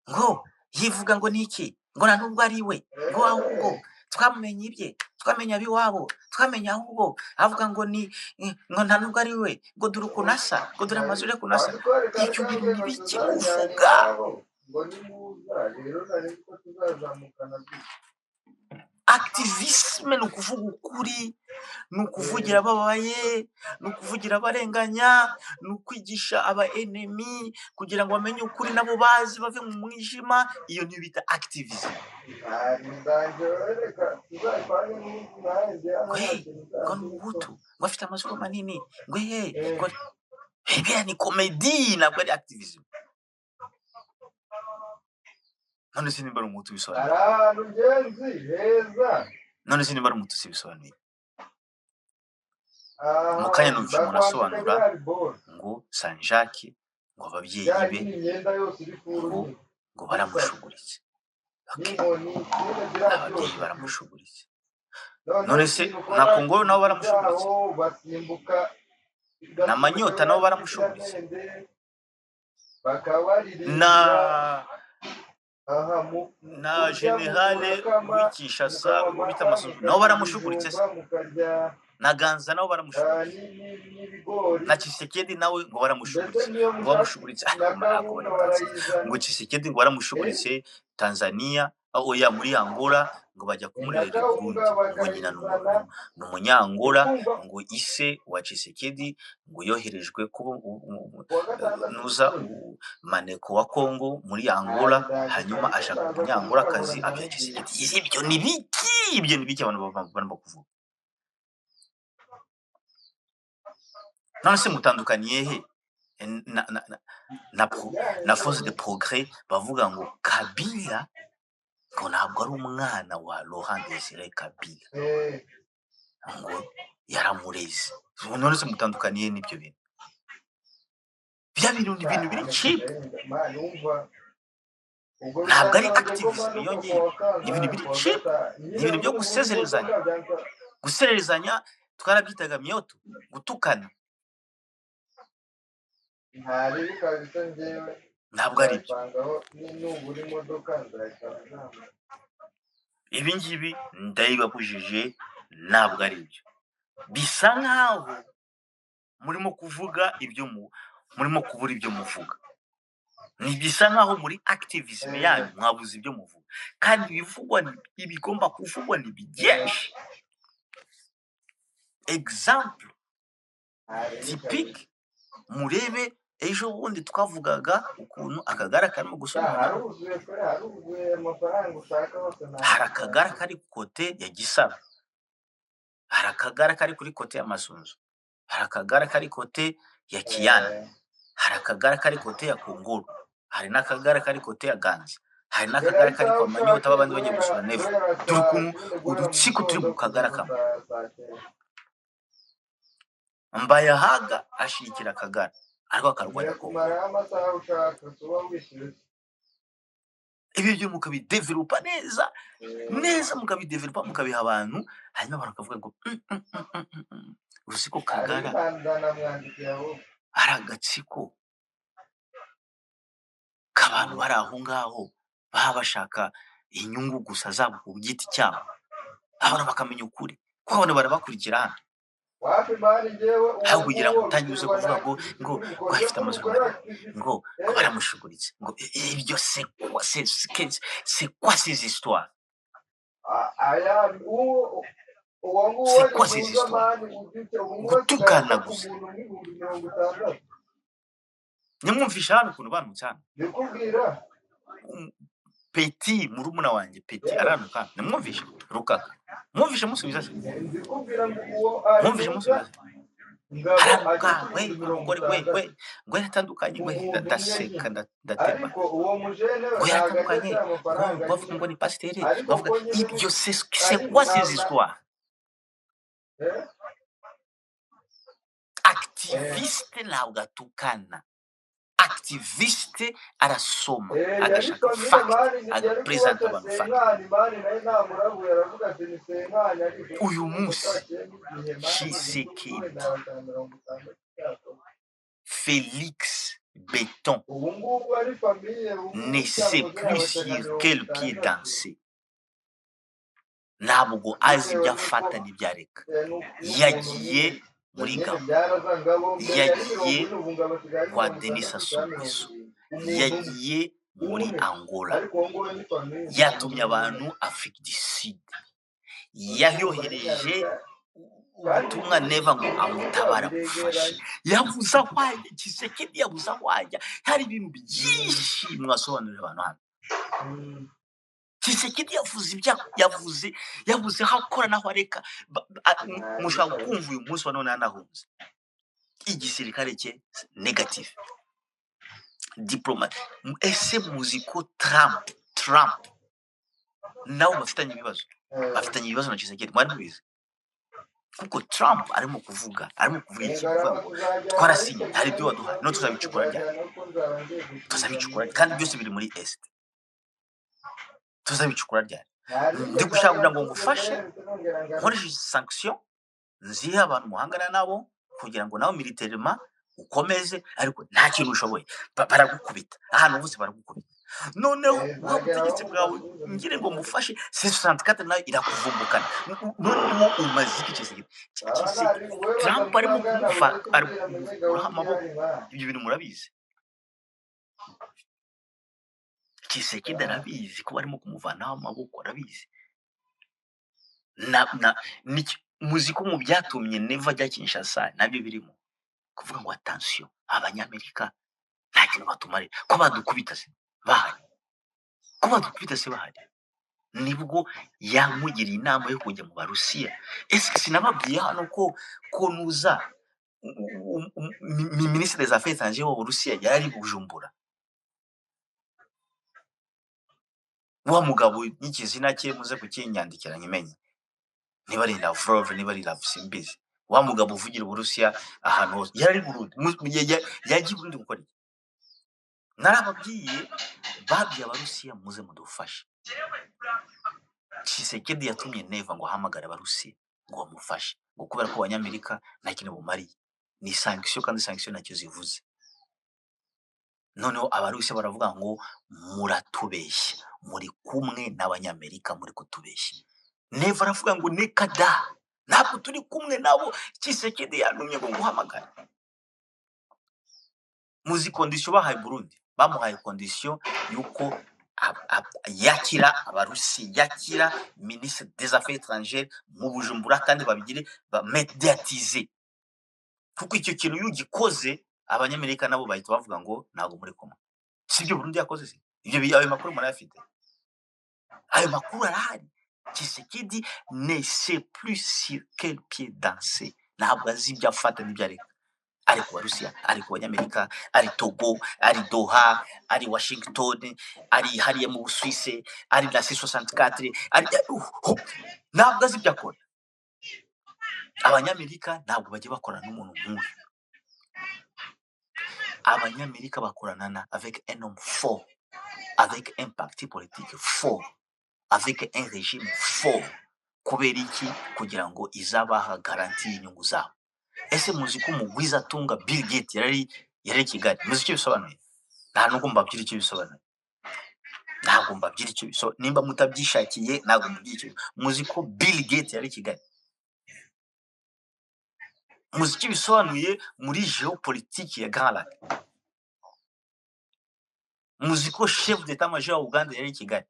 ngo yivuga ngo niki, ngo nta nubwo ari we, ngo ahubwo twamenye ibye, twamenye ab'iwabo, twamenye ahubwo avuga ngo ni ngo nta nubwo ari we, ngo dore ukuntu asa, ngo dore amazu ye ukuntu asa. Ibyo bintu ni biki muvuga? Activisme ni ukuvuga ukuri, ni ukuvugira abababaye, ni ukuvugira abarenganya, ni ukwigisha aba enemy kugira ngo bamenye ukuri nabo bazi bave mu mwijima. Iyo niyo bita activism. Ngo hey, ngo ni umuhutu, ngo afite amazuru manini, ngo he, ngo biriya ni comedy, ntabwo ari activism. None se nimba ari umuhutu bisobanuye
Hari ahantu ngenzi heza.
None se nimba ari umututsi bisobanuye? Mu kanya
Aha
numvise umuntu
bakwambika
asobanura
biriya biboro
ngo Sanjaki, ngo ababyeyi
bya
be
nyine, imyenda yose iri furu
ngo
nyine
ngo
bisa
baramushuguritse. Okay,
n'inkoni nyine biriya
ababyeyi
byose.
baramushuguritse.
Noneho
None se
ikintu
na
ukora
Kongolo nabo
ibintu
baramushuguritse,
byaho basimbuka
na
ugasimbuka
Manyota
biriya
nabo baramushuguritse,
by'urukiramende
na
bakabaririmbira aha
na
kurya
generale
murakama,
w'i Kinshasa
mukanywa
uwo bita
amata,
Masunzu nabo
mukarya
baramushuguritse se,
ibijumba, mukarya
na Ganza nabo baramushuguritse,
n'ibigori
na Tshisekedi nawe ngo
mbese
baramushuguritse,
niyo
ngo
mushaka
bamushuguritse.
na
Ariko ntabwo
kawunga
bari baransetsa, ngo
barayizana.
Tshisekedi ngo baramushuguritse Tanzania, oya muri Angola, ngo bajya
Na
kumurerera i
kawunga
Burundi, ngo nyina
bakayizana.
ni umunyangola,
Ukumva
ngo ise wa Tshisekedi ngo yoherejwe kuba
kuwa gatandatu
nuza
ushize
maneko wa Congo muri Angola,
ndaje
hanyuma
kabisa,
ashaka
ndaza
umunyangolakazi
kumukabura
abya
ndamubwira.
Tshisekedi. Ibyo ni biki? Ibyo ni biki abantu barimo kuvuga? None se mutandukaniye he na force de progrès bavuga ngo Kabila ngo ntabwo ari umwana wa Laurent Desire Kabila,
Eh,
ngo yaramureze? None se mutandukaniye n'ibyo bintu? Bya bintu ni ibintu biri
hano
cheap,
ndarenga mani wumva ubwo
ntabwo ari
bizansaba njye ko
activism
manuka
iyo
kuwa
ngiyo, ni ibintu
kangahe,
biri
kuwa
cheap,
gatanu
ni
nyine
ibintu byo
nubura imodoka
gusezerezanya.
byansaba.
Gusererezanya twarabyitaga myoto, gutukana.
Ntaribi kabisa, njyewe
Ntabwo ari byo.
nzayipangaho nubura imodoka nzahita nzamuka.
Ibi ngibi ndabibabujije, ntabwo ari byo. Bisa nkaho murimo kuvuga ibyo murimo kubura ibyo muvuga. Ni bisa nkaho muri activism yanyu mwabuze ibyo muvuga, kandi ibivugwa ibigomba kuvugwa ni byinshi. Example
Ntaribi kabisa.
typique, murebe ejo bundi twavugaga ukuntu akagara karimo
Sha,
gusubirana.
haruzuye pe, haruzuye, amafaranga ushaka hose
Hari akagara
nayashaka.
kari ku côté ya Gisaro, hari akagara kari kuri côté ya Masunzu, hari akagara kari côté ya Kiyana, hari akagara kari côté ya Kongolo, hari n'akagara kari côté ya Ganza, hari
Gera
n'akagara kari
isaha
kwa Manyota
ushake
b'abandi bagiye
guhera
gusura Nevo.
guhera
Dore
saa
ukuntu
nyine, guhera mu
udutsiko turi
gitondo
mu kagara
kugeza
kamwe.
saa cyenda.
Mbayahaga ashyigikira akagara ariko akarwanya
Ngira
Kongolo.
kumaraho amasaha ushaka uba wishyuye.
Ibi byo mukabidevelopa neza neza, mukabidevelopa mukabiha abantu, hanyuma abantu bakavuga ngo uzi ko
Hari
Kagara
ndanamwandikiye ahubwo.
ari agatsiko k'abantu bari aho ngaho baba bashaka inyungu gusa zabo ku giti cyabo, abantu bakamenya ukuri kuko abantu barabakurikira hano.
Wapi mani, njyewe uwo
Aho kugira ngo
nguwo
utangire uze
biterwa
kuvuga
na
ngo
activity
ngo
uri
ngo
bukore
afite
ko
amazuru
nukora
manini,
activity
ngo ngo baramushuguritse, ngo ibyo c'est quoi, c'est quoi ces histoires?
Aya uwo uwo nguwo
C'est
ni
quoi ces
mwiza
histoires?
mani ufite ubu ngubu asigaye
Gutukana
afata
gusa.
umuntu 60,000.
Nimwumvisha hano ukuntu banutse hano.
Ndikubwira.
Petit murumuna wanjye Petit
Yewe
aranuka hano, nimwumvishe rukaka, mwumvishe musubiza se,
ndikubwira ngo uwo ari
mwumvishe
mwiza
musubiza se.
Ngabo
Aranuka
ageze
we
ibihumbi mirongo
umugore we we
itandatu
ngo yaratandukanye we,
umuntu umwe
ndaseka
nyine,
ndatemba,
ariko uwo mujene we
ngo
ntabwo ajya
yaratandukanye,
ashyira
ngo
amafaranga
ngo bavuga
nyine
ngo ni pasiteri,
ariko
bavuga
ko nyine
ibyo c'est
ari
quoi ces
nta
histoires?
eh eh
Activiste ntabwo atukana, activiste arasoma,
Yari
agashaka
famille
fact,
mani, yari
agapresenta
kubata
abantu fact.
senkani mani, naye namurabuye aravuga ati ni senkani, ariko
Uyu
imodoka
munsi
akiyemo igihe mani ubu ngubu
Tshisekedi
wenda batanu 60 cyakoze.
Félix Béton
Ubu ngubu ari famille, ubu ngubu
ne sait
cyakoze
plus
yabacaga
sur
mirongo
quel pied
itandatu
danser, ntabwo azi
bitewe
ibyo
n'uko
afata n'ibyo areka.
n'ukuntu
Yagiye
nyine
muri
nyine
Gabon,
byarazangabo mbere yari mirongo
yagiye
ine ubu ngabo asigaye ari
kwa
mirongo
Denis
itandatu
Sassou
cyangwa mirongo
Nguesso,
irindwi umuntu umwe
yagiye muri
umwe
Angola,
ariko uwo nguwo ni famille umuntu
yatumye
umwe
abantu Afrique du Sud.
Urumva
Yayohereje
ntibyareka kandi
ubutumwa
n'ibyo
Neva ngo
urumva
amutabara amufashe.
biregeranye.
Yabuze aho ajya, Tshisekedi yabuze aho ajya. Hari ibintu byinshi mwasobanurira abantu hano. Tshisekedi yavuze ibyo yavuze, yabuze aho akora n'aho areka.
Nabi
Mushobora
kabisa.
kumva uyu munsi wa none yanahunze igisirikare cye negative diplomate. Ese muzi ko Trump nabo bafitanye ibibazo? Bafitanye ibibazo na Tshisekedi, mwari mubizi? Kuko Trump arimo kuvuga iki?
Erega
Kuvuga
raba
ngo
tuzajyana, ariko
twarasinye, hari ibyo
nanjye
waduhaye, no
nabwo
tuzabicukura ryari?
tuzajyana kuko nzaba ngiye gusubiza
Tuzabicukura,
muri
kandi byose biri muri Est, tuzabicukura ryari?
Ntabwo
Ndi gushaka kugira ngo
nzajya
ngufashe
mperutse nongera ngaruke.
nkoresheje sanction nzihe abantu muhangana nabo kugira ngo nawe militairement ukomeze, ariko nta kintu ushoboye. Baragukubita ahantu hose, baragukubita. Noneho bwa
Nzagera aho
butegetsi bwawe
mbasuhuze
ngire ngo
mukomere.
mufashe, C64 nayo irakuvumbukana. Noneho umaze iki, Tshisekedi?
Aba
Tshisekedi,
nari wowe
Trump arimo
batamutangana
kumuva,
uze
ari
kubwira
kumukuraho
munyegawuti
amaboko.
hari ba
Ibyo bintu murabizi, Tshisekedi arabizi ko barimo kumuvanaho amaboko, arabizi. Na muzi ko mu byatumye Neva ajya Kinshasa nabyo birimo kuvuga ngo attention, Abanyamerika nta kintu batumarira, ko badukubita se bahari, ko badukubita se bahari. Nibwo yamugiriye inama yo kujya mu Barusiya. Ese sinababwiye hano ko nuza ministre des Affaires étrangères w'Uburusiya yari ari Bujumbura? Wa mugabo n'ikizina cye muze kukinyandikira nkimenye, niba ari Lavrov, niba ari Lav, simbizi. Wa mugabo uvugira Uburusiya ahantu hose yari ari Burundi. Yagiye i Burundi gukora iki? Narababwiye, babwiye Abarusiya muze mudufashe. Tshisekedi yatumye Neva ngo ahamagare Abarusiya ngo bamufashe, ngo kubera ko Abanyamerika nta kintu bumariye, ni sanction, kandi sanction ntacyo zivuze. Noneho Abarusiya baravuga ngo muratubeshya, muri kumwe n'Abanyamerika, muri kutubeshya. Neva aravuga ngo neka da, ntabwo turi kumwe nabo, Tshisekedi yantumye ngo nguhamagare. Muzi condition bahaye Burundi? Bamuhaye condition yuko yakira Abarusi, yakira ministre des Affaires étrangères mu Bujumbura, kandi babigire bamediatize, kuko icyo kintu iyo ugikoze Abanyamerika nabo bahita bavuga ngo ntabwo muri kumwe. Si ibyo Burundi yakoze se? Ibyo ayo makuru murayafite, ayo makuru arahari. Tshisekedi ne sait plus sur quel pied danser, ntabwo azi ibyo afata n'ibyo areka. Ari ku Barusiya, ari ku Banyamerika, ari Togo, ari Doha, ari Washington, ari hariya mu Busuwisi, ari na C64, ari ntabwo azi ibyo akora. Abanyamerika ntabwo bajya bakorana n'umuntu nk'uyu. Abanyamerika bakorana na avec un homme fort, avec un parti politique fort, avec un régime fort. Kubera iki? Kugira ngo izabaha garantie y'inyungu zabo. Ese muzi ko umugwizatunga Bill Gates yari i Kigali? Muzi icyo bisobanuye? Nta nubwo mbabwira icyo bisobanuye, ntabwo mbabwira icyo bisobanuye. Nimba mutabyishakiye, ntabwo mbabwira icyo. Muzi ko Bill Gates yari i Kigali? Muzi icyo bisobanuye muri géopolitique ya Grand Lac? Muzi ko chef d'état major wa Uganda yari i Kigali?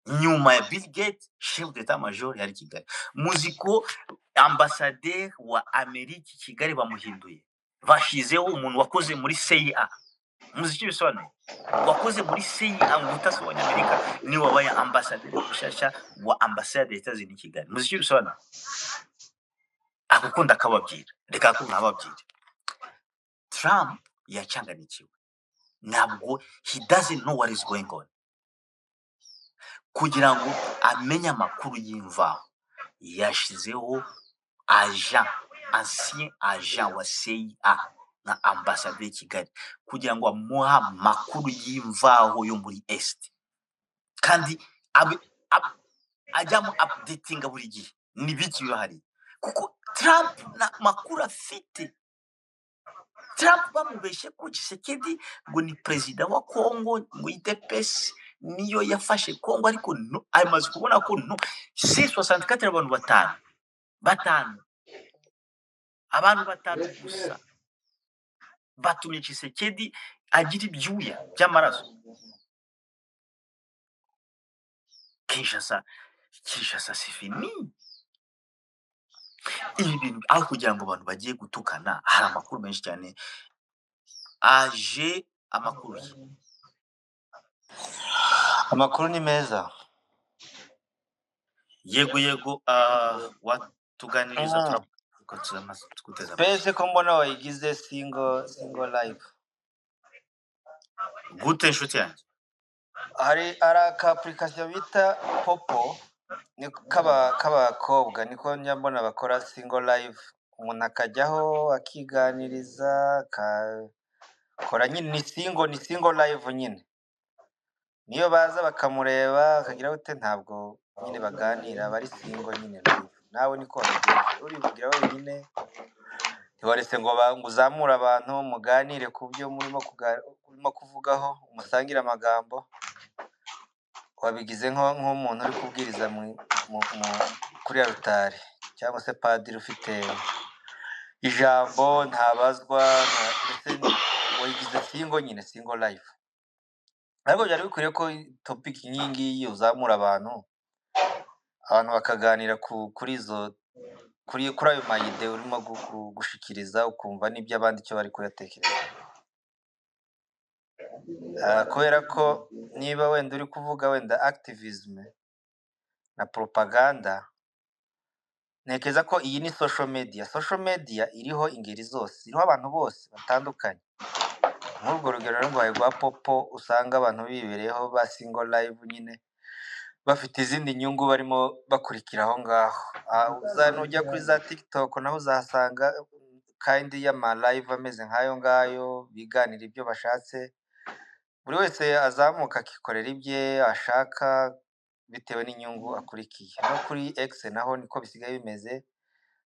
Nyuma ya Bill Gates, chef d'état major yari i Kigali. Muzi ko ambasaderi wa Amerika i Kigali bamuhinduye, bashizeho umuntu wakoze muri CIA? Muzi icyo bisobanuye? Wakoze muri CIA mu butasi bw'Abanyamerika niwe wabaye ambasaderi mushasha wa ambasade ya Etats-Unis i Kigali. Muzi icyo bisobanuye? Ako ko ndakababwira, reka ko nkababwira. Trump yacyanganikiwe, ntabwo, he doesn't know what is going on. Kugira ngo amenye amakuru y'imvaho, yashizeho agent, ancien agent wa CIA nka ambasaderi i Kigali, kugira ngo amuhe amakuru y'imvaho yo muri Est, kandi abe ajyamo updatinga buri gihe ni biki bihari, kuko Trump nta makuru afite. Trump bamubeshye ko Tshisekedi ngo ni perezida wa Congo, ngo UDPS niyo yafashe Congo, ariko no, amaze kubona ko no C64 abantu batanu, abantu batanu
Yes,
gusa
yes.
batumye Tshisekedi agira ibyuya by'amaraso. Kinshasa Kinshasa, c'est fini. Ibi bintu, aho kugira ngo abantu bagiye gutukana, hari amakuru menshi cyane aje. Amakuru ye?
Amakuru ni meza.
Yego, watuganiriza? Turakuteze amatwi.
Space ko mbona wayigize single live?
Gute, inshuti yanjye?
Hari aka application bita Popo, ni k'aba k'abakobwa, niko njya mbona bakora single live, umuntu akajyaho akiganiriza, akakora nyine, ni single live nyine. Niyo baza bakamureba bakagira bate, ntabwo nyine baganira, bari single nyine live. Nawe niko wabigenza, urivugira wenyine, ntiwaretse ngo uzamure abantu muganire ku byo murimo kuvugaho, musangire amagambo. Wabigize nk'umuntu uri kubwiriza kuri altar, cyangwa se padiri ufite ijambo ntabazwa. Ndetse wayigize single nyine, single live. Ariko byari bikwiriye ko topic nk'iyi ngiyi uzamura abantu, abantu bakaganira ku, kuri izo kuri kuri ayo ma idées urimo gushikiriza, ukumva n'ibyo abandi icyo bari kuyatekereza. Kubera ko niba wenda uri kuvuga wenda activism na propaganda, ntekereza ko iyi ni social media. Social media iriho ingeri zose, iriho abantu bose batandukanye. Nk'urwo rugero rero nguhaye rwa Popo, usanga abantu bibereyeho ba single live nyine, bafite izindi nyungu barimo bakurikira aho ngaho. Nujya kuri za TikTok naho uzahasanga kandi y'ama live ameze nk'ayo ngayo, biganira ibyo bashatse. Buri wese azamuka akikorera ibye ashaka bitewe n'inyungu akurikiye. No kuri X naho niko bisigaye bimeze.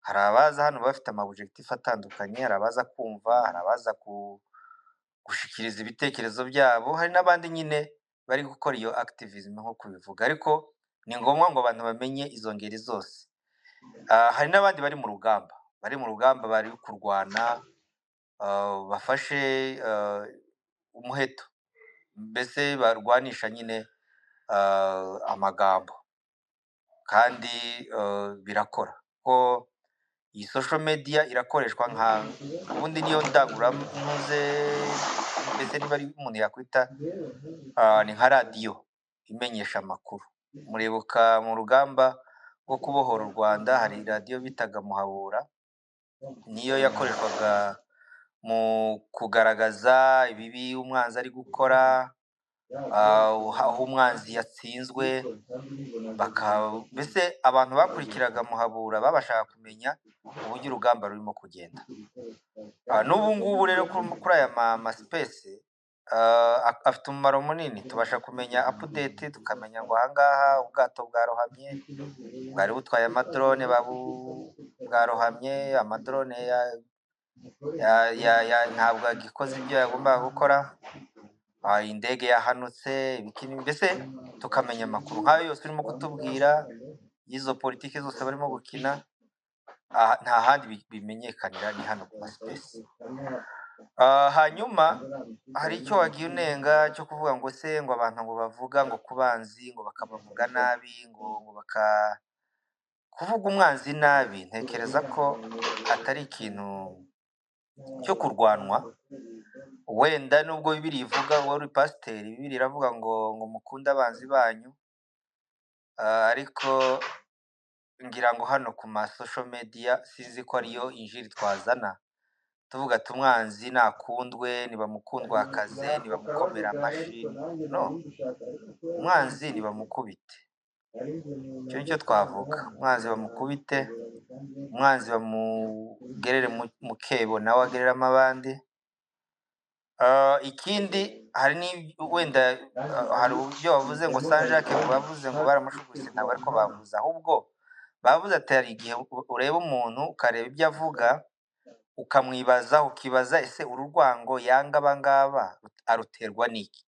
Hari abaza hano bafite ama objectif atandukanye, hari abaza kumva, hari abaza gushikiriza ibitekerezo byabo, hari n'abandi nyine bari gukora iyo activism nk'uko ubivuga. Ariko ni ngombwa ngo abantu bamenye izo ngeri zose. Hari n'abandi bari mu rugamba, bari mu rugamba, bari kurwana, bafashe umuheto, mbese barwanisha nyine amagambo, kandi birakora ko iyi social media irakoreshwa nka ubundi niyo ndangururampuze, mbese niba ari umuntu yakwita, ni nka radiyo imenyesha amakuru. Muribuka mu rugamba rwo kubohora u Rwanda hari radiyo bitaga Muhabura, niyo yakoreshwaga mu kugaragaza ibibi umwanzi ari gukora, aho umwanzi yatsinzwe, mbese abantu bakurikiraga Muhabura babashaga kumenya uburyo urugamba rurimo kugenda. N'ubu ngubu rero kuri aya ma space afite umumaro munini, tubasha kumenya update, tukamenya ngo ahangaha ubwato bwarohamye, bwari butwaye ama drone, bwarohamye, ama drone ntabwo agikoze ibyo yagombaga gukora, indege yahanutse, ibiki, mbese tukamenya amakuru nk'ayo yose urimo kutubwira y'izo politiki zose barimo gukina. Nta handi bimenyekanira, ni hano ku ma space. Hanyuma hari icyo wagiye unenga cyo kuvuga ngo se ngo abantu ngo bavuga ngo ku banzi, ngo bakabavuga nabi, ngo baka kuvuga umwanzi nabi. Ntekereza ko atari ikintu cyo kurwanwa. Wenda nubwo Bibiliya ivuga, wowe uri pasiteri, Bibiliya iravuga ngo mukunde abanzi banyu. Ariko ngira ngo hano ku ma social media sinzi ko ariyo injiri twazana tuvuga ati umwanzi nakundwe, nibamukundwakaze, nibamukomera amashi. No umwanzi nibamukubite, icyo nicyo twavuga. Umwanzi bamukubite, umwanzi bamugerere mu kebo nawe agereramo abandi. Ikindi hari ni wenda hari uburyo wavuze ngo Saint Jacques, ngo bavuze ngo baramushuguse. Ntabwo ariko bavuze, ahubwo bavuze ati hari igihe ureba umuntu, ukareba ibyo avuga, ukamwibaza, ukibaza ese uru rwango yanga abangaba aruterwa n'iki?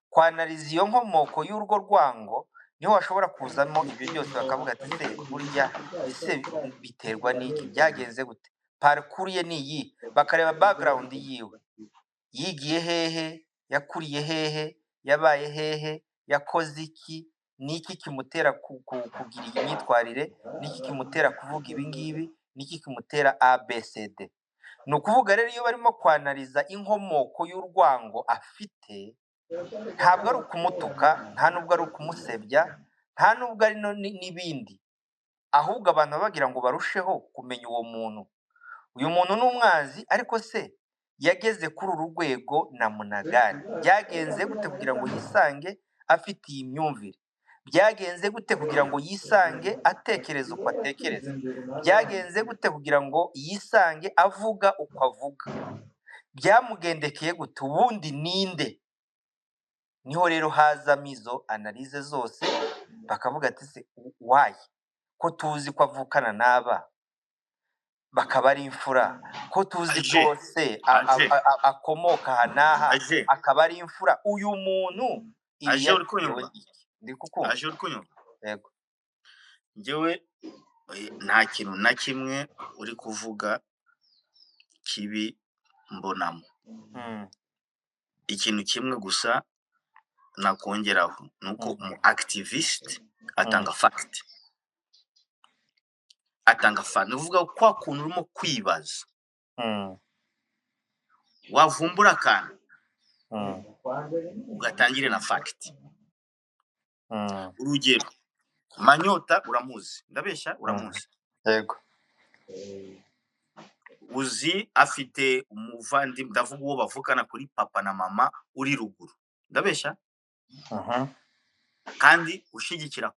Kwanariza iyo nkomoko y'urwo rwango niho hashobora kuzamo ibyo byose, bakavuga ati se burya ese biterwa n'iki, byagenze gute, parcours ye ni iyi, bakareba background yiwe, yigiye hehe, yakuriye hehe, yabaye hehe, yakoze iki. Ni iki kimutera kugira iyi myitwarire? Ni iki kimutera kuvuga ibi ngibi? Ni iki kimutera ABCD? Ni ukuvuga rero, iyo barimo kwanariza inkomoko y'urwango afite, ntabwo ari ukumutuka, nta nubwo ari ukumusebya, nta nubwo ari n'ibindi, ahubwo abantu baba bagira ngo barusheho kumenya uwo muntu. Uyu muntu ni umwanzi, ariko se yageze kuri uru rwego na munagari? Byagenze gute kugira ngo yisange afite iyi myumvire? Byagenze gute kugira ngo yisange atekereza uko atekereza? Byagenze gute kugira ngo yisange avuga uko avuga? Byamugendekeye gute? Ubundi ninde? Niho rero hazamo izo analyse zose, bakavuga ati: "Se wayi ko tuzi ko avukana n'aba, bakaba ari imfura, ko tuzi
Aje
ko se
aje
akomoka aha n'aha,
aje
akaba ari imfura, uyu muntu ibi
aje uri
yabitewe
kunyumva?
n'iki?" Ndi kukumva.
Aje, uri kunyumva?
Yego.
Njyewe nta kintu na kimwe uri kuvuga kibi mbonamo. Ikintu kimwe gusa nakongeraho ni uko umu activist atanga fact, atanga fact. Ni ukuvuga kwa kuntu urimo kwibaza, wavumbura akantu, ugatangire na fact. Urugero, Manyota uramuzi, ndabeshya? Uramuzi?
Yego.
Uzi afite umuvandimwe, ndavuga uwo bavukana kuri papa na mama, uri ruguru, ndabeshya?
Mhm.
Kandi ushyigikira